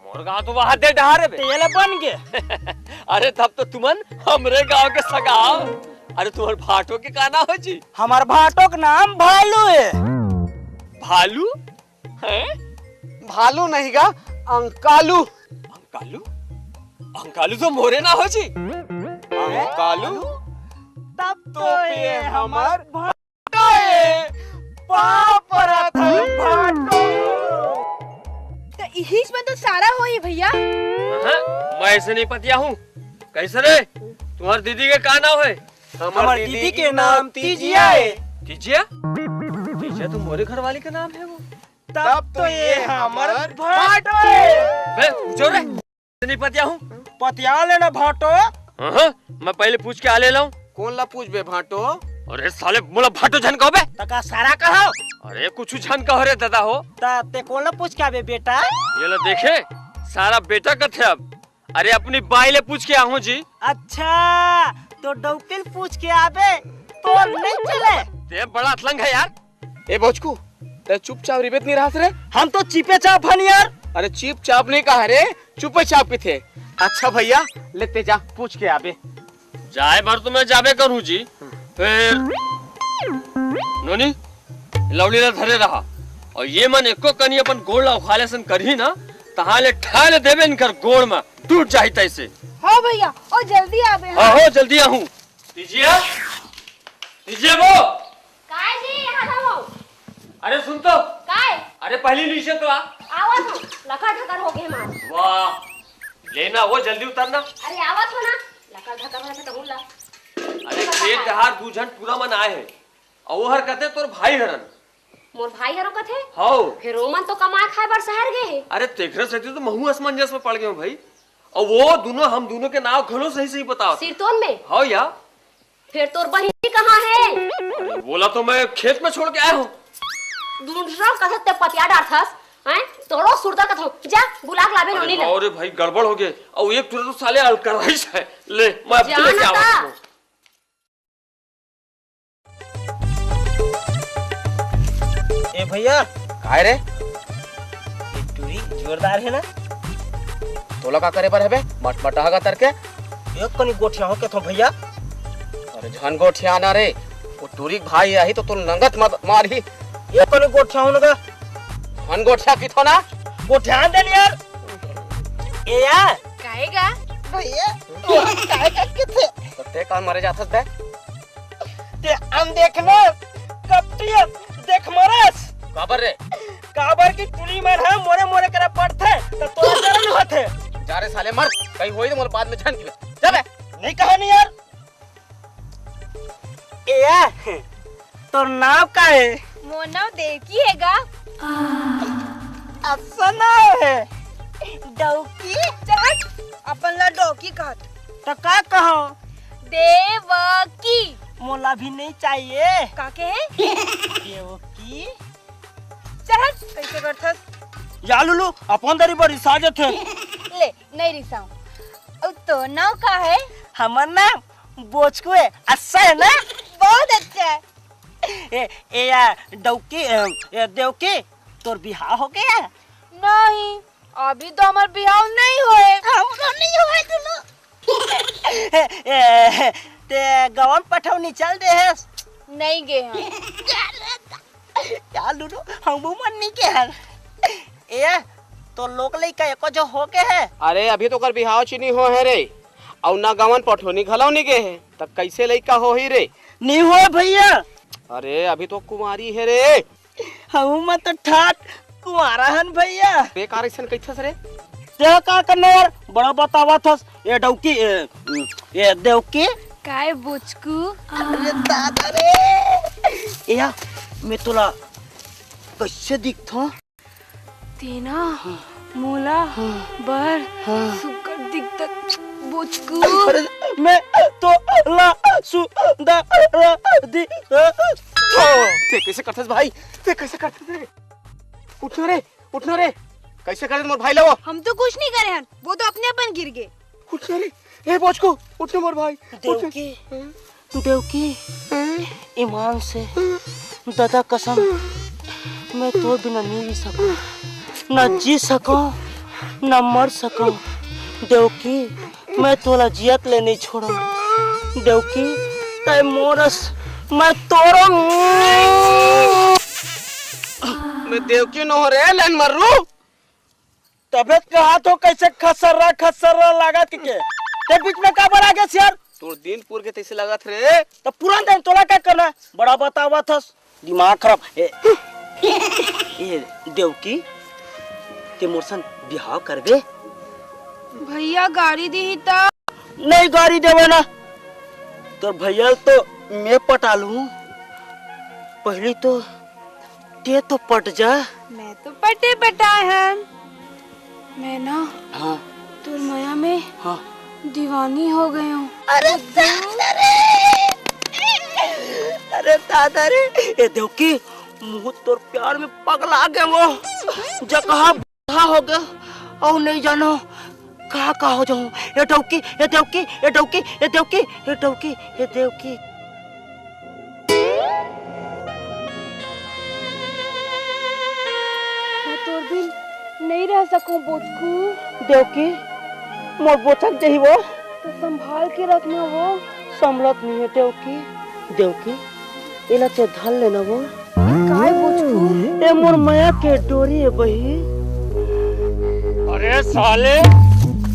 मोर गांव तो वहां दे डहार हे बे। त ये ले बन गे। अरे तब तो तुमन हमरे गांव के सगा हो। अरे तुंहर भाटो के का नाम हे जी? हमर भाटो के नाम भालू हे। भालू? हैं? भालू नहीं गा, अंकालू। अंकालू? अंकालू तो मोरे नाम हे जी। अंकालू? तब तो ये हमर भाटो हे। पाँव परत हन भाटो। त इहीच में तो सारा होही भइया। हाँ, मैं अइसे नहीं पतियाहूँ। कइसे रे? तुंहर दीदी के का नाम हे? हमर दीदी के नाम तीजिया हे। तीजिया? तीजिया तो मोरे घरवाली के नाम हे वो। तब तो ये हमर भाटो हे। बे, उठो रे। नहीं पतियाहूँ। पतिया लेना भाटो। हाँ, हाँ, मैं पहले पूछ के आ ले लाऊं। कोन ला पूछबे भाटो? अरे साले, मोला भाटो झन कहो बे। त का सारा कहो? अरे कुछु झन कहो रे दादा हो। त ते कोन ला पूछ के आबे बेटा? ये ला देखे, सारा बेटा कथे अब। अरे अपनी बाई ले पूछ के आहूँ जी। अच्छा, तो डौकी ले पूछ के आबे, तोर नहीं चले। ते बड़ा अतलंग हे यार। ए भोजकू, ते चुपचाप रिबेत नहीं रहस रे? हम तो चिपे चाप हन यार। अरे चुपचाप नहीं कहा रे, चुपे चाप किथे। अच्छा भइया, ले ते जा, पूछ के आबे। जाए बर तो मैं जाबे करूँ जी। फिर नोनी, लौड़ी ला धरे रहा। अउ ये मन एको कनी अपन गोड़ ला उखाले सन करही ना, तहाँ ले ठा ले देबे इनकर गोड़ में, टूट जाही तइसे। हाँ भइया, अउ जल्दी आबे। हाँ, हो, जल्दी आहूँ। तीजिया, तीजिया वो। काय जी, यहाँ था वो। अरे सुन तो। काय? अरे पहली नीचे तो आ। आवत हूँ, लकर ढकर हो गे हमार। वाह, लेना वो, जल्दी उतरना। अरे आवत हो ना, लकर ढकर हो तो ला। अरे खेत डहार दू झन टूरा मन आए हे, अउ वो हर कथे तोर भाई हरन। मोर भाई हरो कथे? हौ। फेर ओमन तो कमाए खाए बर शहर गे हे। अरे तेखरे सेती तो महूँ असमंजस में पड़ गेंव भाई। अउ वो दूनों, हम दूनों के नाव घलो सही सही बतावत। सिरतोन में? हौ या। फेर तोर बहिनी कहाँ हे? अरे वोला तो मैं खेत में छोड़ के आए हूँ। दूनों कथे ते पतिया डारथस, हैं? तोरो सुरता कथो, जा बुला के लाबे अरे नोनी ला। बाप रे भाई, गड़बड़ हो गे। अउ एक टुरा तो साले अलकरहिस हे। ले, मैं अब जा लेके ना आवत ता। हूँ। ए भैया, काय रे? ए टुरी जोरदार हे ना? तोला का करे बर हबे? मटमटाहा का तरके? एक कनी गोठियाहूं कथों भैया। अरे झन गोठिया ना रे, वो टुरी के भाई आही तो तोला नंगत मत मारही। एक कनी गोठियाहूं ना गा। झन गोठिया कथों ना। गोठिया दे यार। ए यार। काहे गा? भैया, तोर काय का कथे? तो ते का मरे जाथस बे? ते अनदेख ना, कपटियन देख मरस। काबर रे? काबर की टुरी मन ह मोरे मोरे करा पड़थे, त तोर करन होथे। जा रे साले मर, कहीं होई तो मोर बाद में झन की। जा बे। नहीं कहा नहीं यार। ए यार, तोर नाव का हे? मोर नाव देवकी हे गा। अच्छा नाव हे। डौकी? चल हट, अपन ला डौकी कहत। त का कहो? देवकी। मोला भी नहीं चाहिए। का कहे? देवकी। चल हट, कैसे करथस? या लुलू, अपन दरी बर रिसा जथे। ले, नहीं रिसाऊं। अउ तोर नाव का हे? हमर नाव बोचकू हे। अच्छा हे ना? बहुत अच्छा हे। ए, ए या डौकी, ए, ए देवकी, तोर बिहाव हो गे? नहीं, अभी तो हमर बिहाव नहीं होए। हमरो नहीं होए दुनो। ए, ए, ते गवन पठौनी चल दे हस? नहीं गे हन। या लुलू, हमू मन नहीं गे हन। ए, तोर लोग लइका एको झो हो गे हे? अरे, अभी तो ओकर बिहाव च नहीं होए हे रे। अउ ना गवन पठौनी घलव नहीं गे हे, त कैसे लइका होही रे? नहीं होए भैया। अरे, अभी तो कुमारी हे रे। हमू मन तो ठाठ कुंवारा हन भैया। बेकार अइसन कहिथस रे। ते का करना यार, बड़ा बतावत हस। ए डौकी, ए, ए देवकी। काय बोचकू? अरे दादा रे। ए या, मैं तोला कैसे दिखथों? तेना, हाँ। मोला, हाँ। बर, हाँ। सुग्घर दिखथस बोचकू। अरे, मैं तोला सुंदर दिखथों। ते कैसे करथस भाई? ते कैसे करथस रे? उठ ना रे, उठ ना रे। कैसे करथस मोर भाई ला वो? हम तो कुछ नहीं करे हन, वो तो अपने अपन गिर गे। उठ ना रे, ए बोचकू, उठ ना मोर भाई। उठ ना। देवकी। हाँ? देवकी, हैं? ईमान से, हाँ। दादा कसम, मैं तोर बिना नहीं जी सकूं, ना जी सकूं, ना मर सकूं। देवकी, मैं तोला जियत ले नहीं छोड़ूं। देवकी, तै मोरस, मैं तोरो। मैं देवकी नो रे, लन मर्रू। तबे त कहा तो कैसे खसर्रा खसर्रा लागत के, के? ते बीच में काबर आ गेस यार? तोर दिन पूर के तैसे लागत रे। त पुरान दिन तोला का करना? बड़ा बतावत हस, दिमाग खराब। ए, ए देवकी, ते मोर संग बिहाव करबे? भैया गारी दिही त? नहीं गारी देवे ना, तोर भैया ल तो मैं पटा लूं। पहली तो ते तो पट जा। मैं तो पटे पटाए हन। मैं ना हाँ। तोर मया में हाँ। दीवानी हो गए हूँ। अरे दादा रे, अरे दादा रे, ए देवकी, मुँह तोर प्यार में पगला गए वो। जगह बूढ़ा हो गए और नहीं जानो का का हो जाऊं। ए डौकी, ए डौकी, ए डौकी, ए डौकी, ए डौकी, ए देवकी। मैं तोर बिन नहीं रह सकूं बोचकू। देवकी, मोर बोचक जही वो। तो संभाल के रखना वो। संभलत नहीं है देवकी। देवकी, एला ते धर लेना वो। काय बोचकू? ए मोर मया के डोरी ए बही। अरे साले,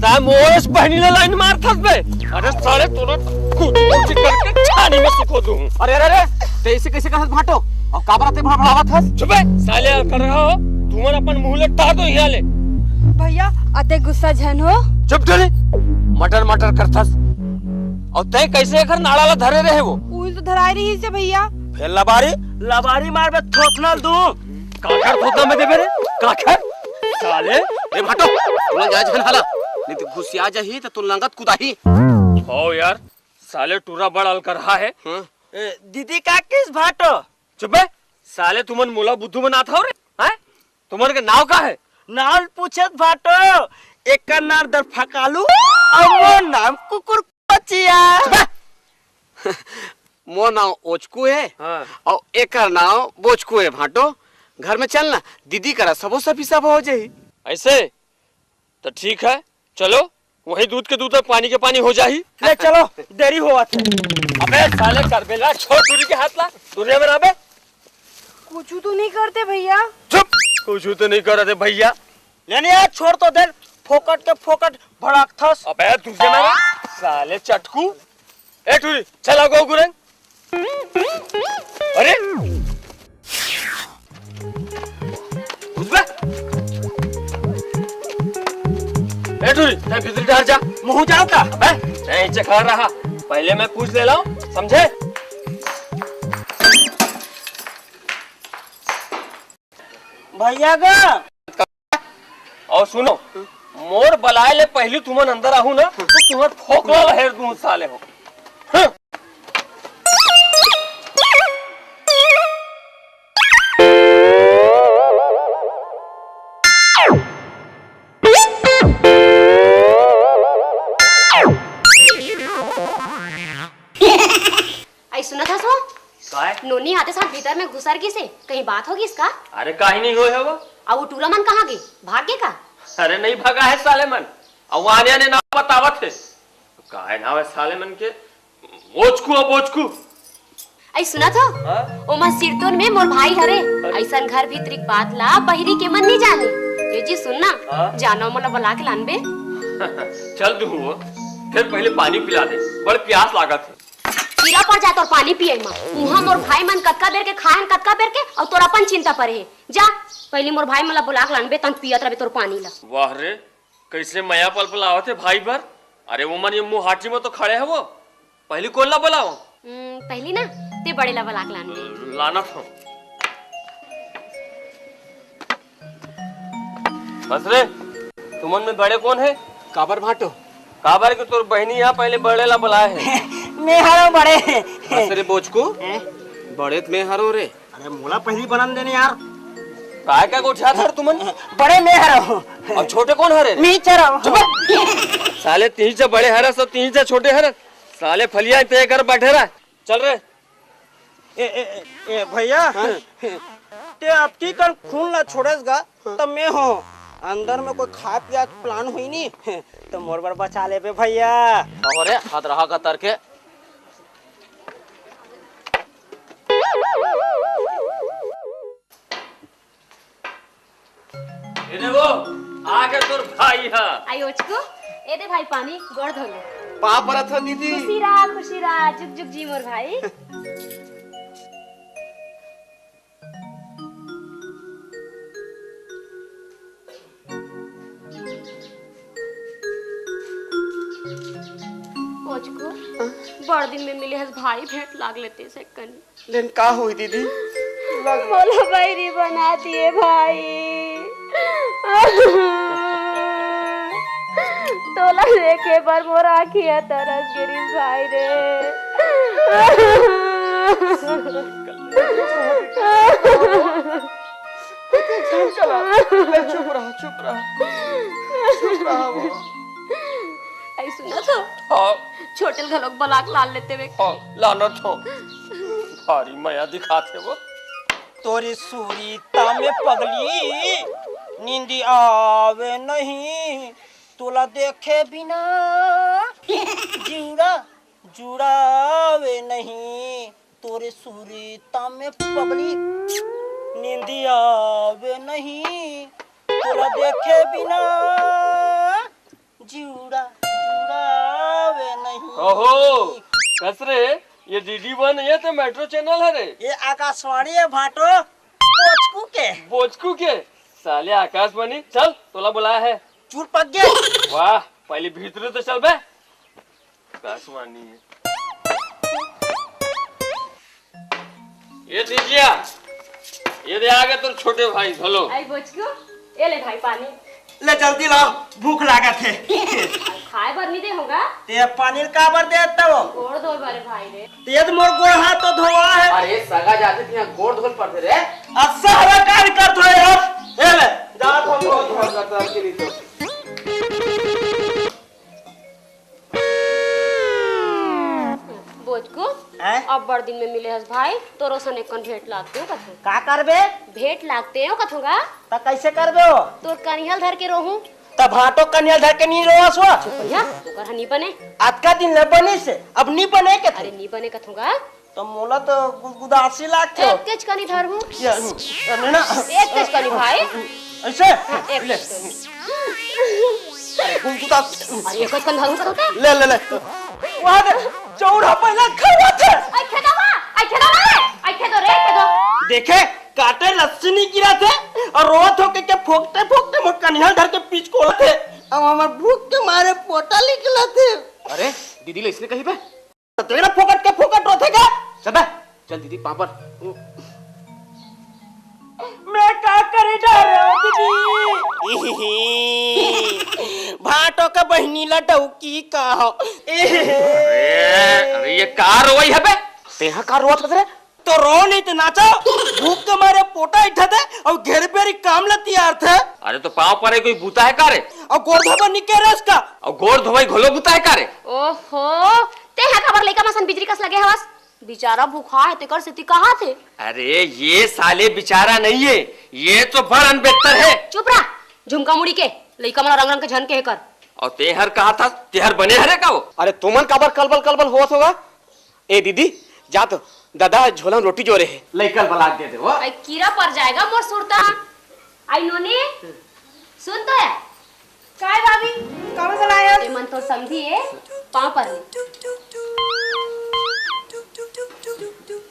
ता मोरस बहनी ला लाइन मारथस बे। अरे साले, तोला कुछ कुछ करके छानी में सुखो दूं। अरे, अरे, अरे, ते इसे कैसे कहत भाटो? और काबर आते भड़बड़ावत हस? चुप बे, साले, कर रहा हो। तुमन अपन मुंह ले टार दो यहाँ ले। भैया, अते गुस्सा झन हो। चुप डोरी, मटर मटर करथस। और तय कैसे एकर नाड़ा ला धरे रहे वो? उही तो धराए रही से भैया। फेर लबारी, लबारी मारबे थोथना ल दू। काखर थोथना में देबे रे? काखर? साले। ए भाटो, तोला जा झन हाला। नहीं तो घुसिया जाही त तोला लंगत कुदाही। हो यार, साले टूरा बड़ अलकरहा है। हाँ। ए, दीदी का किस भाटो? चुप बे, साले तुमन मोला बुद्धू बनात हो रे, हैं? तुमन के नाव का है? नाम पूछत भाटो, एकर नाम दरफकालू, अउ मोर नाम कुकुर कोचिया। मोर नाम ओचकू हे, हाँ। अउ एकर नाम बोचकू हे। भाटो, घर में चल ना, दीदी करा सबो सफी सब हो जाही। ऐसे? तो ठीक है, चलो, वही दूध के दूध और पानी के पानी हो जाही। ले चलो, देरी होवत हे। अबे साले करबेला, छोड़ टूरी के हाथ ला, दुनिया में रहबे। कुछ तो नहीं करते भैया। चुप, कुछ तो नहीं करते भैया। लेने यार, छोड़ तो दे, फोकट के फोकट भड़कथस। अबे दुनिया में रह, साले चटकू। ए टूरी, चला गो गुरंग। अरे, घुस बे। ए टूरी, तैं भीतरी डहर जा। महूँ जाँव का? अबे, तैं इच्चे खड़ा रहा। पहले मैं पूछ ले लाऊं, समझे? भैया गा। अउ सुनो, मोर बलाय ले पहिली तुमन अंदर आहू ना, तो तुमन फोकला ल हेर दूँ साले हो। हं। अई सुनत हस वो? काय? नोनी आते साथ भीतर में घुसर गिस हे, कहीं बात हो गिस का? अरे काहीं नहीं होय हे वो। अउ वो टूरा मन कहाँ गे? भाग गे का? अरे नहीं भगा हे साले मन, अउ आने आने नाव बतावत हे। काय नाव हे साले मन के? बोचकू, बोचकू। अई सुनत हो? हाँ? ओमा सिरतोन में मोर भाई हरे। अरे। अइसन घर भीतरी के बात ला बहिरी के मन नहीं जाने। ए जी सुन ना, हाँ? जा ना मोला बला के लानबे। चल दूँ वो, फेर पहली पानी पिला दे, बड़ प्यास लागत हे। कीरा पड़ जाय तोर पानी पिये म। उहाँ मोर भाई मन कतका बेर के खाय हन, कतका बेर के, अउ तोर अपन चिंता परे हे। जा, पहिली मोर भाई मन ला बुला के लानबे, तहन पियत रहिबे तोर पानी ला। वाह रे, कइसे मया पलपलावत हे भाई बर। अरे, ओमन ये मुहाटी म तो खड़े हे वो। पहिली कोन ला बुलावंव? हम्म, पहिली ना, तैं बड़े ला बुला के लानबे। लानत हंव। बस रे, तुमन में बड़े कोन हे? काबर भांटो? काबर के तोर बहिनी हा पहले बड़े ला बुलाय हे। मैं हरंव बड़े। बस रे बोचकू, हैं? बड़े त मैं हरंव रे। अरे मोला पहिली बनन दे न यार। काय का गोठियाथव तुमन? बड़े मैं हरंव। अउ छोटे कोन हरे रे? मैं हरंव। चुप। साले तिहीं च बड़े हरस अउ तिहीं च छोटे हरस। साले फलिया तैं कर बैठे रह। चल रे। ए, ए, ए, ए, भैया, हाँ? तैं अतकी कन खून ला छोड़ेस गा, हाँ। त मैं हो, अंदर में कोई खाय पिया के plan होही नी, त मोर बर बचा लेबे भैया। अरे, हद रहा गतर के। ए दे वो, आ गे तोर भाई हा। आई ओचकू, ए दे भाई पानी, गोड़ धो ले। पाँव परत हंव दीदी। खुशी रहा, खुशी रहा, जुग जुग जी मोर भाई। ओचकू, बड़ दिन में मिले हस भाई, भेंट लाग लेते से कनी। लेकिन का होही दीदी? लग- मोला बैरी बना दिए भाई। तोला देखे बर मोर आँखी ह तरस गिरिस भाई रे। चुप रहा, चुप रहा, चुप रहा वो। अई सुनत हो? हाँ। छोटे ल घलोक बला के लान लेते वे। हाँ, लानत हो। भारी मया दिखात हे वो। तोरे सुरता में पगली नींद आवे नहीं, तोला देखे बिना जिउरा जुड़ावे नहीं। तोरे सुरता में पगली नींद आवे नहीं, तोला देखे बिना जिउरा जुड़ावे नहीं। ओहो, कस रे, ये डीडी वन ये तो मेट्रो चैनल हरे। ये आकाशवाणी हे भांटो, बोचकू के। बोचकू के? साले आकाशवाणी, चल, तोला बुलाय हे। चूर पक गे। वाह, पहली भीतरी तो चल बे। आकाशवाणी हे। ए दीजिया, ये दे आ गे तोर छोटे भाई, घलो। आई बोचकू, ए ले भाई पानी। ले जल्दी ला, भूख लागत हे। खाय बर नी दे होगा? ते पानी ल काबर देत हव? गोड़ धोय बर भाई रे। ते तो मोर गोड़ हाथ तो धोवा हे। अरे सगा जाति तिहाँ गोड़ धोय ल परथे रे। अच्छा हवे, का करत हो यार? ए ले, जा धो, धो, धो। बोचकू, हैं? अब्बड़ दिन में मिले हस भाई, तोरो सन एक कन भेंट लागते हो कथों। का करबे? भेंट लागते हो कथों गा। त कैसे करबे हो? तोर कनिहल धर के रोहूं। त भांटो कनिहल धर के नी रोवस हो। भैया, ओकर ह नी बने। अतका दिन ले बनिस, अब नी बने कथे। अरे नी बने कथों गा। त मोला तो गुदगुदासी लागथे। एक केच कनी धरहूं। ये, ये ना। एक केच कनी भाई। ऐसे? हाँ, एक ले। केच कनी। अरे, गुदगुदा। अरे, एक केच कनी धरहूं कथों त। ले, ले, ले। वहाँ दे, चौड़ा पहला खड़वा थे। आई खेदो वा, आई खेदो वा रे, आई खेदो रे, आई खेदो। देखे, काटे रस्सी नी गिरथे अउ रोवत हो के, के फोकटे, फोकटे मोर कनिहल धर के पिचकोलथे। अब हमर भूख के मारे पोटा निकलथे। अरे, दीदी ले इसने कही बे। त तेरा फोकट के फोकट रोथे का? चल बे, चल दीदी पापड़। मैं का करे जा रहे हो दीदी? भांटो का बहिनी ला डौकी का हो। अरे, अरे, ये का रोवई है बे? तेहा का रोवत हस रे? तो रो नहीं तो नाचो। भूख के मारे पोटा इठा थे अउ घेर बेरी काम ला तियार थे। अरे तो पाँव परे कोई बूता है का रे? अउ गोड़ धोबा निके रस का? अउ गोड़ धोबई घोलो बूता है का रे? ओहो, तेहा काबर लइका मन सन बिजरी कस लगे हवस? बिचारा भूखा है, तेकर सेती कहाथे। अरे, ये साले बिचारा नहीं है, ये तो बड़ अनबेहतर है। चुप रह, झुमका मुड़ी के, लइका मन रंग रंग के झन के कर। अउ तेहर कहाथस, तेहर बने हरे का वो? अरे, तुमन काबर कलबल कलबल होवत होगा? ए दीदी, जा तो, दादा झोला में रोटी जोरे हे। लइका बला के दे वो। आई कीरा पर जाएगा मोर सुरता। आई नोनी, सुन तो यार। काय भाभी, काबर बुलाए हस? ए मन तोर समधी ए, पाँव पर ले।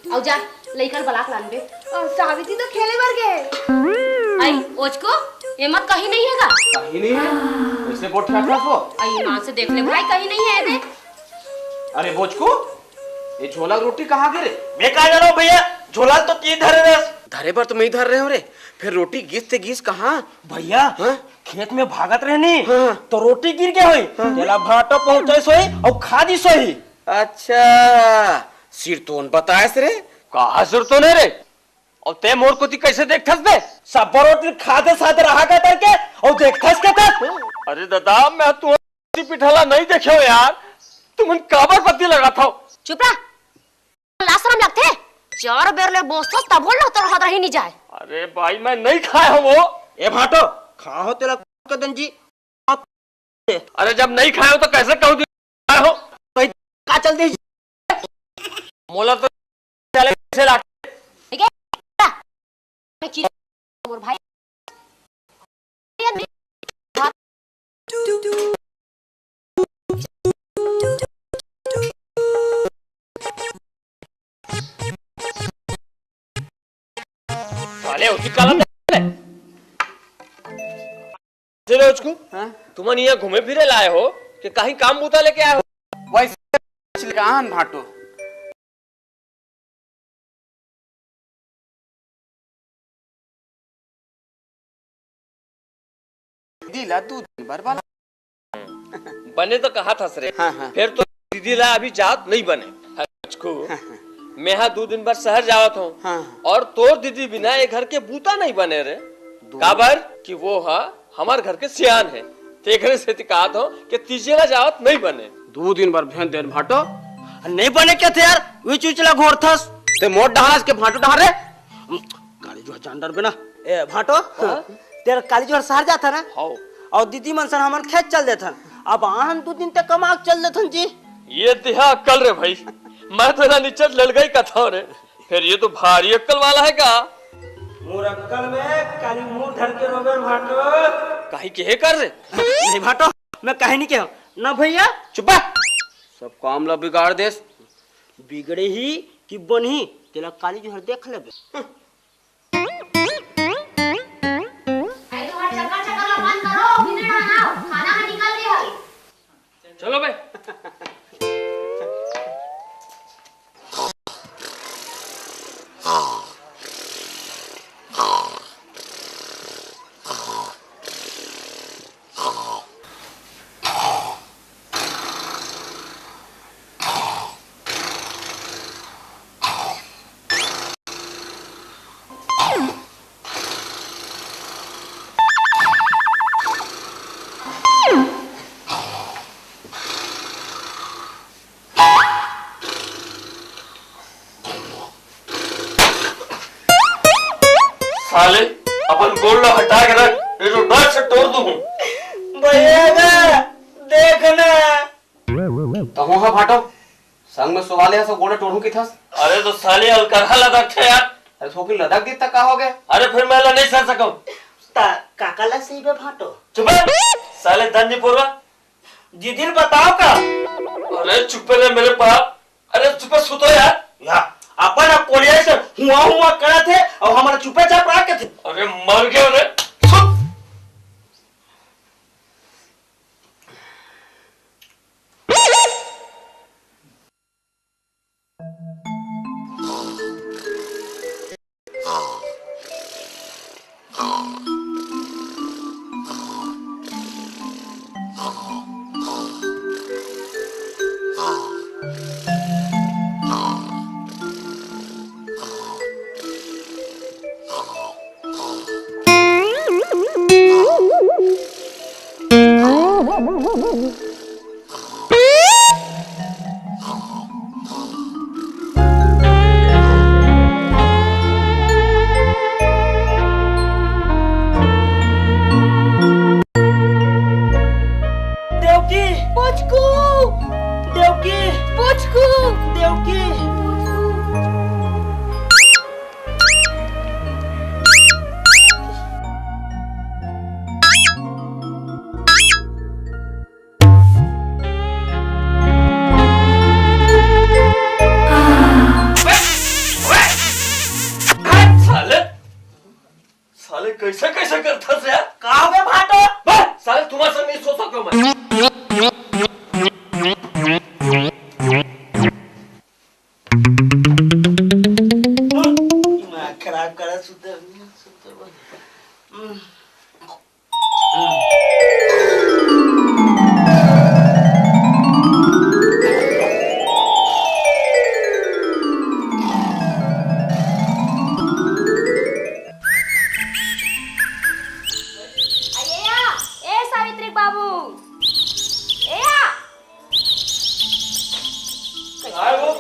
अउ जा, लइका ल बला के लानबे। अ, सावित्री तो खेले बर गे। आई, ओचको, ए मन कहीं नहीं हे गा। कहीं नहीं है? कैसे गोठियाथस वो? आई, ईमान से देख ले भाई, कहीं नहीं है दे। अरे बोचकू, ये झोला रोटी कहाँ गे रे? मैं का जानव भैया, झोला तो तैं धरे रहे। धरे बर तो मैं ही धर रहे हूँ रे, फिर रोटी गिस ते गिस कहाँ? भैया, हाँ? खेत में भागत रहे नी, हाँ। तो रोटी गिर गे होही, हाँ। तेला भांटो पहुँचाइस होही अउ खा दिस होही। अच्छा, सिरतोन बताएस रे? कहाँ सिरतोन हे रे? अउ तैं मोर कोती कैसे देखथस बे? सब्बो रोटी खाते साथ रहा का करके, अउ देखथस के तस? अरे दादा, मैं तुम्हारी पिठला नहीं देखे हो यार, तुमन काबर पत्ती लगाथव? चुप रह, लाज शरम लगथे? चार बेर ले बोसथस तभो ल तोर हदरही नी जाय। अरे भाई, मैं नहीं खाए हूँ वो। ए भांटो, खा हो तेला कदन जी। अरे जब नहीं खाए हो तो कैसे कहूँ खाए हो? भाई, का चल दे? मोला तो चले से लाग। ठीक है? मैं चीज मोर भाई। साले उसी काला से रोज को हाँ? तुमन यहाँ घूमे फिरे लाए हो कि कहीं काम बूता लेके आए हो? वैसे कहाँ भांटो? दीदी ला दू दिन बर वाला। बने तो कहाथस रे। हाँ, हाँ। फिर तो दीदी ला अभी जात नहीं बने। हचकू, हाँ, हाँ। मैं हा दू दिन बर शहर जावत हूँ। हाँ, हाँ। और तोर दीदी बिना ये घर के बूता नहीं बने रे। दू काबर कि वो हा हमर घर के सियान हे। तेकरे सेती कहत हूँ कि तीजे ला जावत नहीं बने। दू दिन बर भेंट देन भांटो। नहीं बने के थे यार, वी चुचला घोरथस। ते मोर डहान के भांटो डहान रे। काली जुहर जान डरबे ना। ए, भांटो, हाँ? तेरा काली जुहर शहर जाथा ना? हाओ। अउ दीदी मन सन हमन खेत चल देथन। अब आन दू दिन ते कमा के चल देथन जी। ये देहा अक्कल रे भाई। मैं तो ना निचत लड़ गई कथा रे। फिर ये तो भारी अक्कल वाला है का? मोर अक्कल में काली मुंह धर के रोबे भांटो। काहे के कर रे? नहीं भांटो, मैं काहे नहीं कहे ना भैया। चुप बा। सब काम ला बिगाड़ देस। बिगड़े ही कि बनही, तेला काली जुहर देख लेबे। अरे, तुम्हारे चक्कर चक्कर ला बंद करो, कितने टाइम आओ, खाना में निकल गया। चलो बे। हटा के रख, ये तो डर से तोड़ दूं। भैया ना, देखना। तहूं हा भाटो, संग में सुवाले हस गोड़े टोड़ू की थस। अरे तो साले अलकरहा लदक छे यार। अरे थोकी लदक दी त का हो गया? अरे फिर मैं ला नहीं सह सकूं। ता काका ला सही बे भाटो। चुप है, साले धन्नी पोरवा। दीदी ल बताओ का? अरे चुप रे मेरे बाप। अरे चुप सुतो यार। या, अपन अब कोलिया से हुआ हुआ करत हे और हमारा चुपे चाप रख के थे। अरे मर गया रे। सुत। देवकी। पुचकू। देवकी। पुचकू। देवकी। साले, साले कैसे कैसे करथस यार? का हो गया भाटो? बस, साले तुम्हारे संग नहीं सो सकता मैं। दिमाग खराब करा सुते, सुते। अरे या, ए सावित्री बाबू, ए या। आए वो।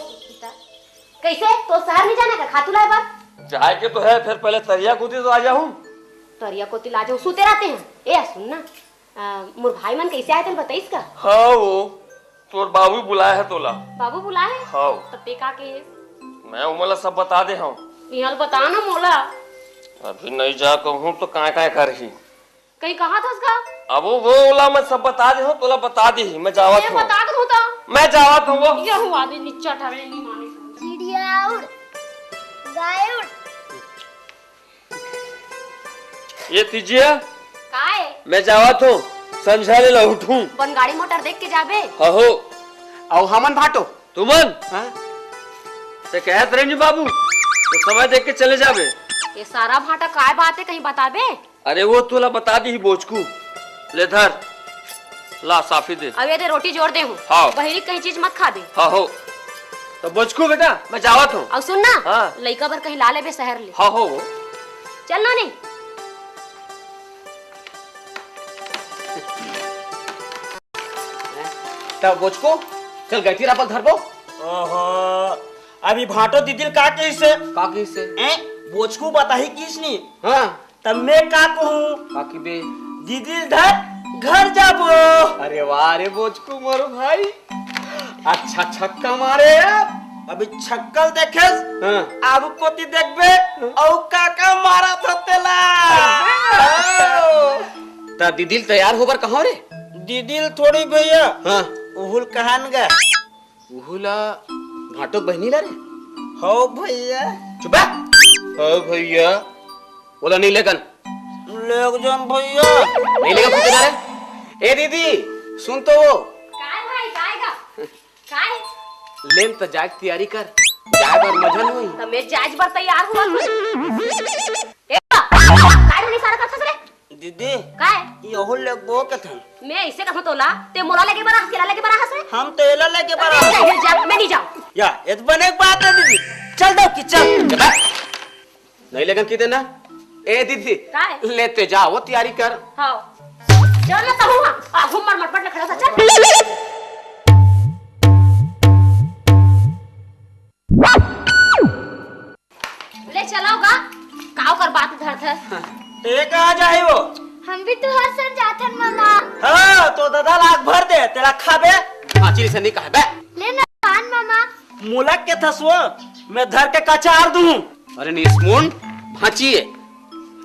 कैसे? तो शहर नहीं जाना का खातू लाए बर? जाए के तो है, फिर पहले तरिया कोती तो आ जाऊं। तरिया कोती ला जाऊं, सूते रहते हैं। ए, सुन ना, आ, मोर भाई मन कैसे आए, तन बताइस का? हाँ वो, तोर बाबू बुलाए है तोला। बाबू बुलाए है? हाँ। तब ते का के? मैं उमला सब बता दे हूँ। इहाँ बता ना मोला। अभी नहीं जा कहूँ तो काय काय करही। कहीं कहा था उसका? अब वो, वो ओला मैं सब बता दे हूँ, तोला बता दे ही, मैं जावत ये हूँ। बता दूँ तो। मैं जावत हूँ वो। ये हुआ दे निच्चा ठहरे नहीं माने। चिड़िया उड़, गाय उड़। ये तीजिया। काय? मैं जावत हूँ, संझा ले लहुटूं। बन गाड़ी मोटर देख के जाबे। हो। अउ हमन भाटो। तुमन? हाँ? ते कहत रहे नी बाबू, तो समय देख के चले जाबे। ये सारा भाटा काय बात है, कहीं बताबे? अरे वो तोला बता दी ही बोचकू। ले धर। ला साफी दे। अब ये दे रोटी जोर दे हूँ। हाँ। बहिरी कहीं चीज मत खाबे। हाँ हो। तो बोचकू बेटा, मैं जावत हूँ। अउ सुन ना, हाँ। लइका बर कहीं ला लेबे शहर ले। हाँ हो। चल ना नहीं। तब बोचकू, चल गैती रापल धरबो। ओहो, अभी भाटो दीदी ल का कहिसे? का कहिसे? ए, बोचकू बताही किस नी? हाँ। तब मैं का कहूँ? का की बे? दीदी ल धर घर जाबो। अरे वाह रे बोचकू मोर भाई, अच्छा छक्का मारे यार। अभी छक्कल देखेस, हाँ। आगू कोती देखबे, हाँ। अउ काका मारा था तेला। अरे। त दीदी ल तैयार होबर कहो रे? दीदी ल थोड़ी भैया। हाँ। उहुल कहान गा। उहुला भाटो बहिनी ला रे? हो भैया। चुप बे। हो भैया। बोला नहीं लेकन। लेग जन भैया। नहीं लेगा कुछ ना रे। ए दीदी, सुन तो वो। काय भाई, काय गा? काय? लेन त जाए के तैयारी कर। जाए बर मजा नहीं होई। त मैं जाए बर तैयार हुआ। ए, काय नहीं सारा करथस रे? दीदी, काय? यहू लेगबो के थन। मैं इसे कथों तोला, ते मोला लेगे बर आ, केला लेगे बर आ हस रे? हम तो एला लेगे बर आ। मैं नहीं जाऊँ, मैं नहीं जाऊँ। या, ये तो बने के बात है दीदी। चल दो कि चल। नहीं लेगन की देना? ए दीदी, काय? लेते जाओ, तैयारी कर। हाँ। चल ना तहूँ, हाँ। आ, घूम मर मटमट लखड़ा सा, चल। ले चलाओ गा, काव कर बात धरत है। ते कहाँ जाही वो? हम भी तुँहर संग जाथन मामा। हाँ, तो ददा ला आग भर दे, तेला खाबे। हाँ, चिली सन्नी कहा बे। ले ना पान मामा। मुलक के थसुआ, मैं धर के कचार दूँ। अरे निस्मुन, भांचिए।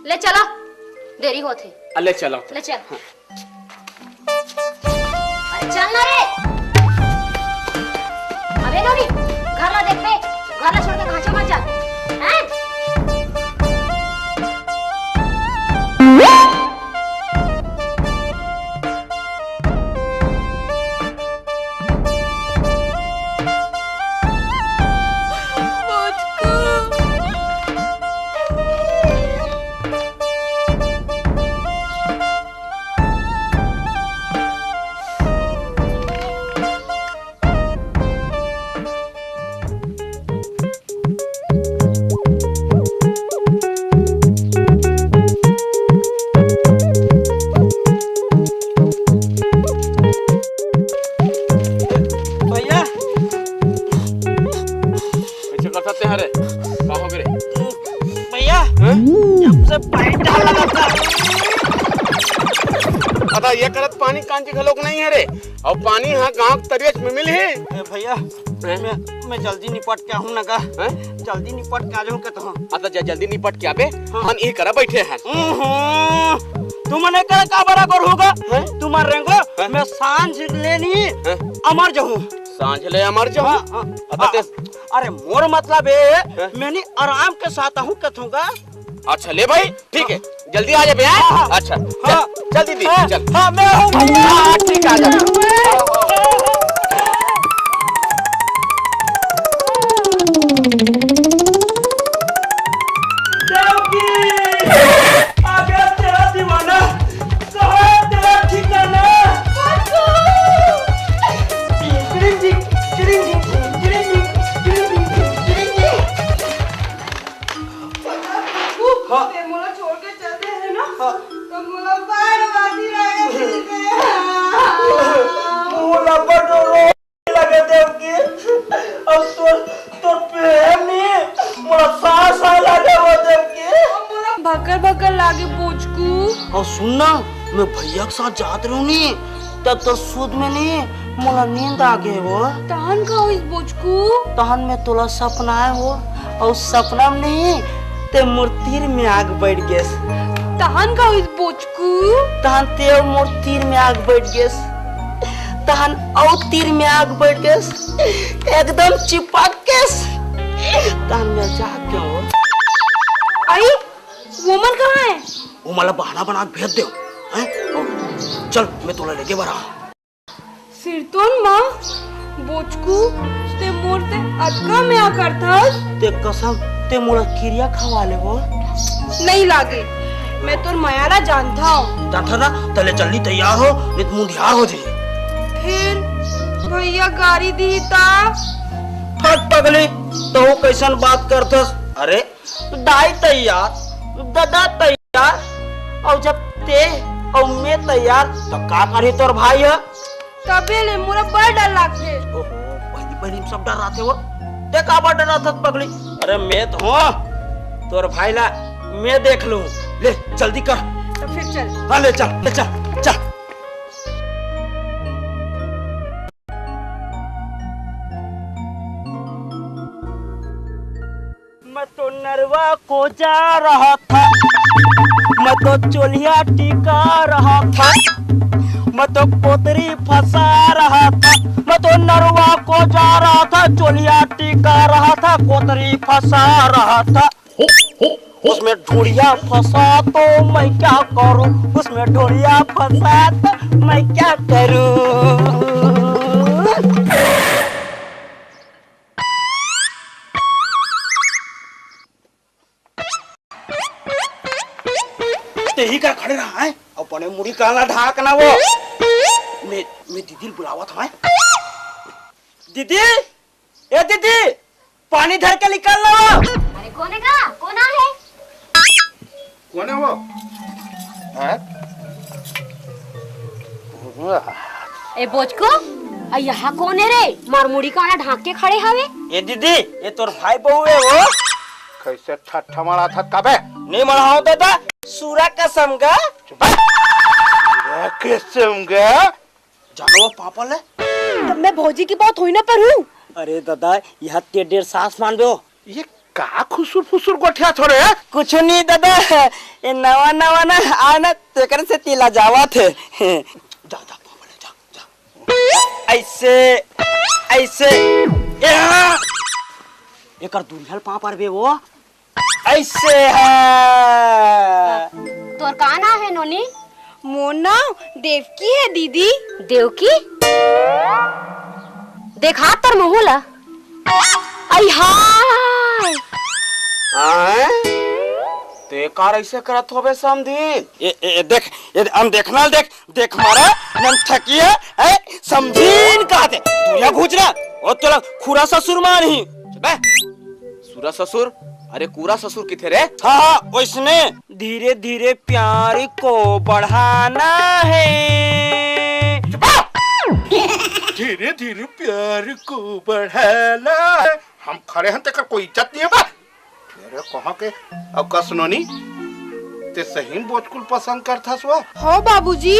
ले चलो, देरी होत हे। अ, ले चलो। ले चल। हाँ। अरे चल ना रे। अबे नोनी, घर ला देख बे, घर ला छोड़ के कहाँ चल मत जा, हैं? भैया। कैसे कर सकते हैं रे? का हो गे रे? भैया, हाँ? जब से पानी डाल लगा था। अदा ये करत पानी कांजी घलोक नहीं है रे। अउ पानी हा गांव के तरियच में मिलही। ए भैया, हैं? मैं, मैं जल्दी निपट के आहूँ ना गा। हैं? जल्दी निपट के आ जाऊँ कहत हूँ। अदा जा जल्दी निपट के आबे। हाँ। हम ई करा बैठे हैं। हम्म, तुमन एकर का बराबर होगा? हैं? तुमन रेंगो, हैं? मैं सांझ ले नी हैं? अमर जाहूँ। सांझ ले अमर जाहूँ? हाँ, हाँ। अदा हाँ। ते अरे मोर मतलब ए, हैं? मैं नी आराम के साथ आहूँ कहत हूँ गा। अच्छा ले भाई, ठीक है, जल्दी आ जाबे, हैं? हाँ, हाँ। अच्छा, हाँ। चल, जल्दी दे, हाँ, चल। हाँ, मैं हूँ भैया। हाँ, ठीक है, आ जा। देवकी, आ गया तेरा दीवाना, कहाँ है तेरा ठिकाना? हाँ। ते मोला छोड़ के चल दे है ना? हाँ। तो मोला बार बाकी रहे दे। मोला बड़ रो लगे देवकी। अब तोर, तोर प्रेम नी, मोला सांस आए लगे वो देवकी। भकर भकर लागे बोचकू। अउ सुन ना, मैं भैया के साथ जात रहूं नी, तब तोर सुध में नी, मोला नींद आ गे वो। तहन का होइस बोचकू? तहन में तोला सपना आए वो, अउ सपना में नी, ते मोर तीर में आग बैठ गेस। तहन का होइस बोचकू? तहन ते अउ मोर तीर में आग बैठ गेस। तहन अउ तीर में आग बैठ गेस। एकदम चिपक गेस। तहन मैं जाग गेंव वो। आई, वो मन कहाँ है? वो मन ला बहाना बना के भेज देव, हैं? चल, मैं तोला लेके बर आऊँ। सिरतोन माँ, बोचकू, ते मोर ते अतका मया करथस। ते कसम, ते मोला किरिया खवा ले वो। नहीं लागे, मैं तोर मया ला जानथव। जानथा ना, तले चलनी तैयार हो, नहीं तो मुंधियार हो जाही। फिर भैया गारी दी ता? फट पगली, तहू कैसन बात करथस? अरे, दाई तैयार, ददा तैयार, अउ जब ते अउ मैं तैयार, तो का करही तोर भाई ह? तबे ले मोला बड़ डर लागथे। ओहो, पहली पहली में सब डर रहिथे वो। ते काबर डर रहिथस पगली? अरे मैं तो हूँ, तोर भाई ला मैं देख लूँ। ले जल्दी कर। तो फिर चल। हाँ ले चल, ले चल, चल। मैं तो नरवा कोजा रहा था, मैं तो चोलिया टिका रहा था, मैं तो कोतरी फंसा रहा था, मैं तो नरवा कोजा रहा था, चोलिया टिका रहा था, कोतरी फंसा रहा था। उसमें ढोड़िया फंसा तो मैं क्या करूं, उसमें ढोड़िया फंसा तो मैं क्या करूं। तेही का खड़े रहा है, अपने मुड़ी काला ढाक ना वो। मैं, मैं दीदी ल बुलावत हूँ। दीदी, ए दीदी, पानी धर के निकल लो। अरे कोन हे गा? कोन आहे? कोन हे वो? हैं? ए बोचकू, अ यहाँ कोन हे रे? मार मुड़ी काला ढांक के खड़े हवे। ए दीदी, ये तोर भाई बहू हे वो। कैसे ठट्ठा मड़ाथस का बे? नहीं मड़ाओ दादा। सूरा कसम गा। चुप। सूरा कसम गा। जानो वो पापा ले। तब मैं भौजी की बहुत हुई ना पर हूँ। अरे दादा, यहाँ ते डेढ़ सास मान दो। ये का खुसुर फुसुर गोठिया थोड़े है? कुछ नहीं दादा, ये नवा नवा ना आए ना, तेकर से तिला जावा थे। जा, जा, पापा ले, जा, जा। ऐसे, ऐसे, या। एकर दुरिहल पाँव पर बे वो। ऐसे है। तोर का नाम है नोनी? मोर नाम देवकी है दीदी। देवकी? देखा तोर मुँह ला। आई हाय। आय? ते कार ऐसे करत होबे समधिन? ए, ए, देख, ए, हम देखना देख, देख मारा, नन ठकिया, है, समझीन कहते। दुनिया घुच रहा, ओ तोला खुरा ससुर मान ही। बे, सुरा ससुर? अरे, कूरा ससुर किथे रे? हाँ, हाँ, ओइसने। धीरे धीरे प्यार को बढ़ाना है। चुप रह। धीरे धीरे प्यार को बढ़ाना है। हम खड़े हैं, तेकर कोई इज्जत नहीं है बा। अरे, कहाँ के? अब का सुनो नी, ते सही में बोचकुल पसंद करथस वा? हो बाबूजी,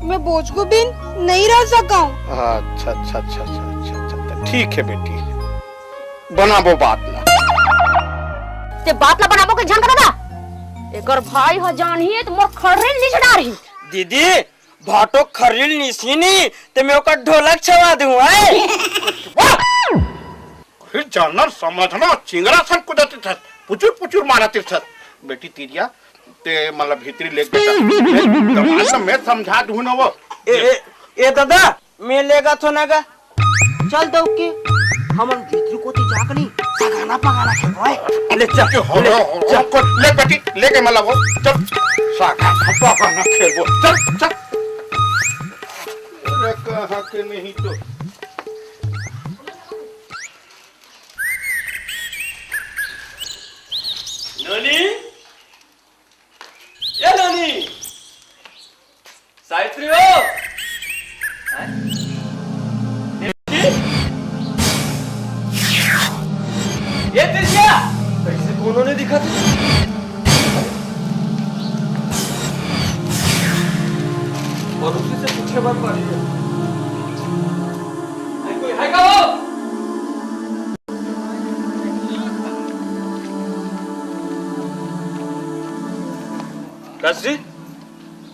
मैं बोचकू बिन नहीं रह सकूं। अच्छा, अच्छा, अच्छा, अच्छा, अच्छा, अच्छा, तो ठीक है बेटी, बनाबो बात ला। ते बात ला बनाबो के झन दादा। एकर भाई ह जानही त मोर खर्री लीच डारही। दीदी, भाटो खर्री लीसी नी, ते मैं ओकर ढोलक छवा दूं, आय। वाह! अरे जानर समझना, चिंगरा सन कुदत थस, पुचुर पुचुर मारत थस। बेटी तिरिया, ते मतलब भीतरी लेके जा। मैं दमाद ला मैं समझा दूं ना वो। ए, ए, ए दादा, मैं लेगा थो ना गा। चल दौड़ के, हमन भीतरी कोती जाके नहीं, सगाना पगाना खेलबो है। ले चल, के हो, ले, हो, हो, चल। को, ले बेटी, लेके मतलब वो, चल, सगाना पगाना खेलबो, चल, चल। अरे कहाँ के नहीं तो। नोनी, ए नोनी, सावित्री हो। हैं? ए दीदी, ये दृश्य कैसे कोनो नहीं दिखा था? पड़ोसी से पूछे बात पा रही है। कोई है का हो? कस जी,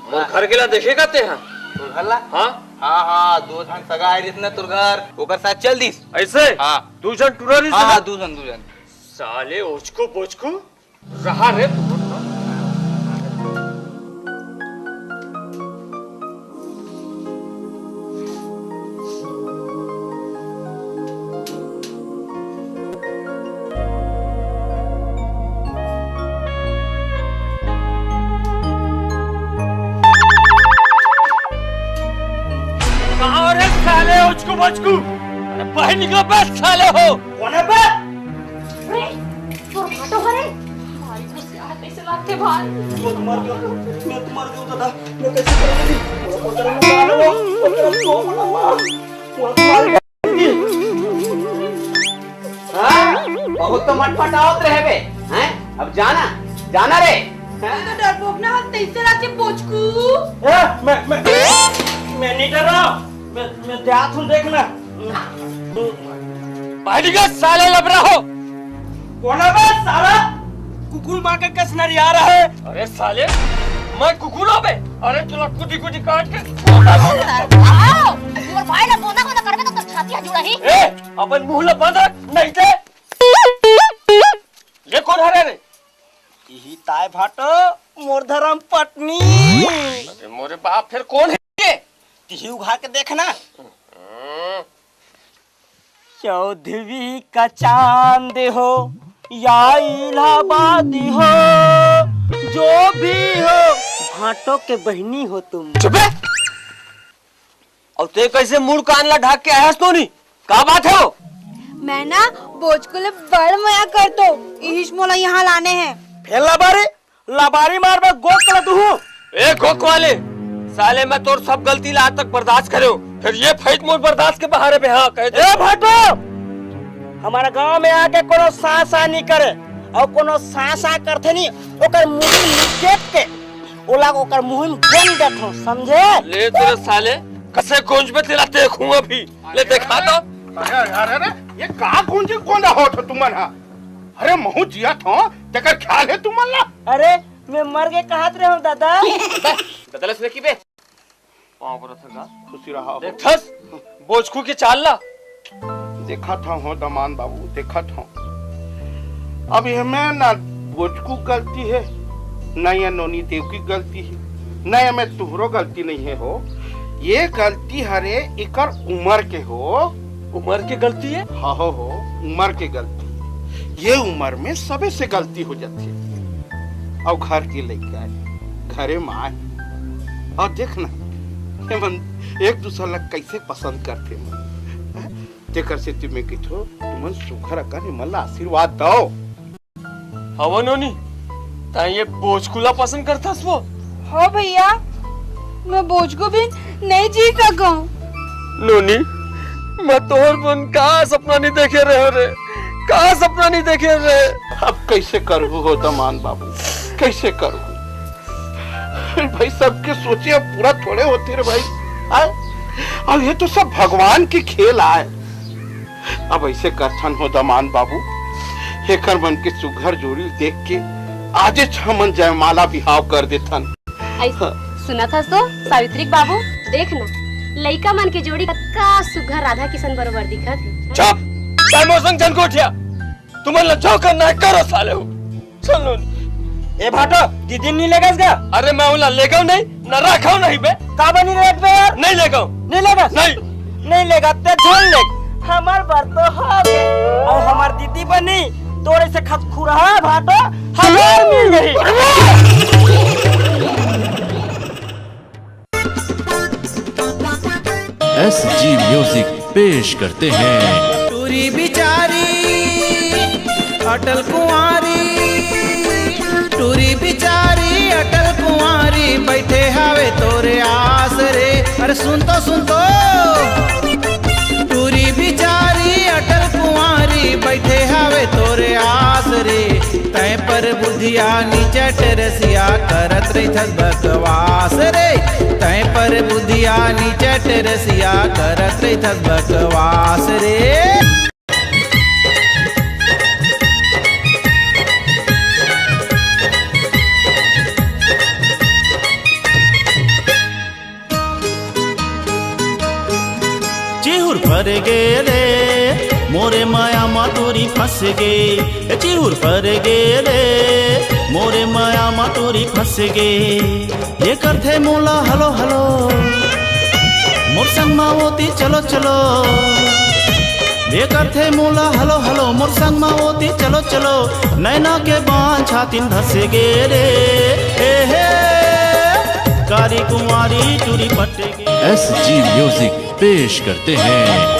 मोर घर के ला देखे का ते हा? तोर घर ला? हाँ? हाँ, हाँ, दो झन सगा आए रहिस ना तोर घर, ओकर साथ चल दिस। ऐसे? हाँ। दू झन टुरा रहिस हाँ, ना? हाँ, दू झन, दू झन। साले ओचकू बोचकू, रहा रे तू। कहाँ रे साले ओचकू बोचकू? अरे बाहर निकलो बे साले हो। कौन है बे? रे, तोर भाटो हरे? भाई, तोर से हाथ कैसे लागथे भाई? मैं तुम्हारे क्यों, मैं तुम्हारे क्यों दादा, मैं कैसे करूँगी? वो तो मर गया, वो तो मर गया। हाँ? बहुत तो मटमटावत रहे बे, हैं? अब जाना, जाना रे। हाँ? तो डरपोक ना हो, तैसे राचे पोचकू। ए, मैं, मैं, मैं नहीं डर रहा। मैं, मैं देहात हूँ, देखना। बैठ गया साले लबरा हो। कौन है बे साला? कुकुर माँ के कस नरिया रहा है। अरे साले, मैं कुकुर हो बे? अरे चलो कुटी कुटी काट के। आओ, मोर भाई ला गोदा गोदा करबे तो तोर छाती ह जुड़ाही। ए, अपन मुंह ला बंद रख, नहीं ते। ये कौन हरे रे? इही ताय भाटो, मोर धर्म पत्नी। अरे मोरे बाप, फिर कौन है ये? तिही उघार के देखना। हम्म। चौदहवीं का चांद हो या इलाहाबाद हो, जो भी हो, भाटो के बहिनी हो तुम। चुप बे। अउ ते कैसे मुड़ कान ला ढाक के आयस तो नहीं? का बात है वो? मैं ना बोचकू ले बड़ मया करतो, इहिस मोला यहाँ लाने हैं। फेर लबारी, लबारी मार मैं गोक कर दूँ। ए गोक वाले, साले मैं तोर सब गलती ला आज तक बर्दाश्त करे हो, फिर ये फैट मोर बर्दाश्त के बाहर है बे, हाँ कह दे। ए भाटो, हमारा गांव में आके कोनो सा सा नहीं करे। अउ कोनो सा सा करथे नी, ओकर मुड़ी लिकेट के ओला ओकर मुंह में गोंज देथों, समझे? ले तेरे साले, कसे गोंजबे तेला देखूं अभी। ले देखा तो। अरे, अरे, अरे, ये का गोंजी गोंदा होत हो तुमन हा? अरे, महूं जियत हों, तेकर ख्याल हे तुमन ला? अरे, मैं मर के कहत रहे हों, दादा। दादा, दादा, ले सुने की बे? पाँव परत हँव का? खुशी रहा हो। देखथस, बोचकू के चाल ला। देखत हँव हो दमान बाबू, देखत हँव। अब एमे ना बोचकू गलती हे, ना ये नोनी देव की गलती हे, ना एमे तुहरो गलती नहीं हे हो। ये गलती हरे एकर उमर के हो। उमर के गलती हे? हाँ हो, हो, उमर के गलती। ये उमर में सबे से गलती हो जाथे। अउ घर के लइका हे, घरे माँ हे। अउ देख ना, एमन एक दूसर ला कइसे पसंद करथे मन। तेकर सेती मैं कहिथों, तुमन सुघर अकन एमन ला आशीर्वाद दव। हव नोनी, तैं ये बोचकू ला पसंद करथस वो? हो भैया, मैं बोचकू बिन नहीं जी सकूं। नोनी, मैं तोहर बिन का सपना नहीं देखे रहेंव रे, का सपना नहीं देखे रहेंव। अब कइसे करहू हो दमान बाबू, कइसे करहू? अरे भाई, सबके सोचे अब पूरा थोड़े होथे रे भाई। आय? अब ये तो सब भगवान के खेल आय। अब अइसे करथन हो दमान बाबू, एकर मन के सुघर जोड़ी देख के आजेच हमन जयमाला बिहाव कर देथन। अइसे हाँ। सुनत हस तो सावित्री के बाबू, देख ना, लइका मन के जोड़ी कतका सुघर राधा किशन बरोबर दिखत हे। चुप! तैं मोर संग झन गोठिया। तुमन ला जो करना हे, करो साले हो। सुन लो। ए भाटो, दीदी नी लेगस गा? अरे मैं ओला लेगव नहीं, न राखव नहीं बे। का बनी रे बे यार? नहीं लेगव। नहीं लेगस? नहीं। नहीं लेगा ते झन लेग। हमर बर तो हो गे। अउ हमर दीदी बनी, तोरे से खतखुरहा भाटो, हमर मिल गई। एस जी म्यूजिक पेश करते हैं। टूरी बिचारी अटल कुंवारी, टूरी बिचारी अटल कुंवारी, बैठे हावे तोरे आस रे। अरे सुन तो, सुन तो, टूरी बिचारी अटल कुंवारी, बैठे हावे तोरे आस रे। तैं पर बुधिया नीचट रसिया, करत रहिथस बकवास रे। तैं पर बुधिया नीचट रसिया, करत रहिथस बकवास रे। चिहुर पर गे रे, मोरे माया मा टूरी फंस गे। ए चिहुर पर गे रे, मोरे माया मा टूरी फंस गे। ये करथे मोला हलो हलो, मोर संग मा ओती चलो चलो। ये करथे मोला हलो हलो, मोर संग मा ओती चलो चलो। नैना के बांध छातिन धस गे रे, ए हे, कारी कुंवारी टूरी पट गे। एस जी म्यूजिक पेश करते हैं।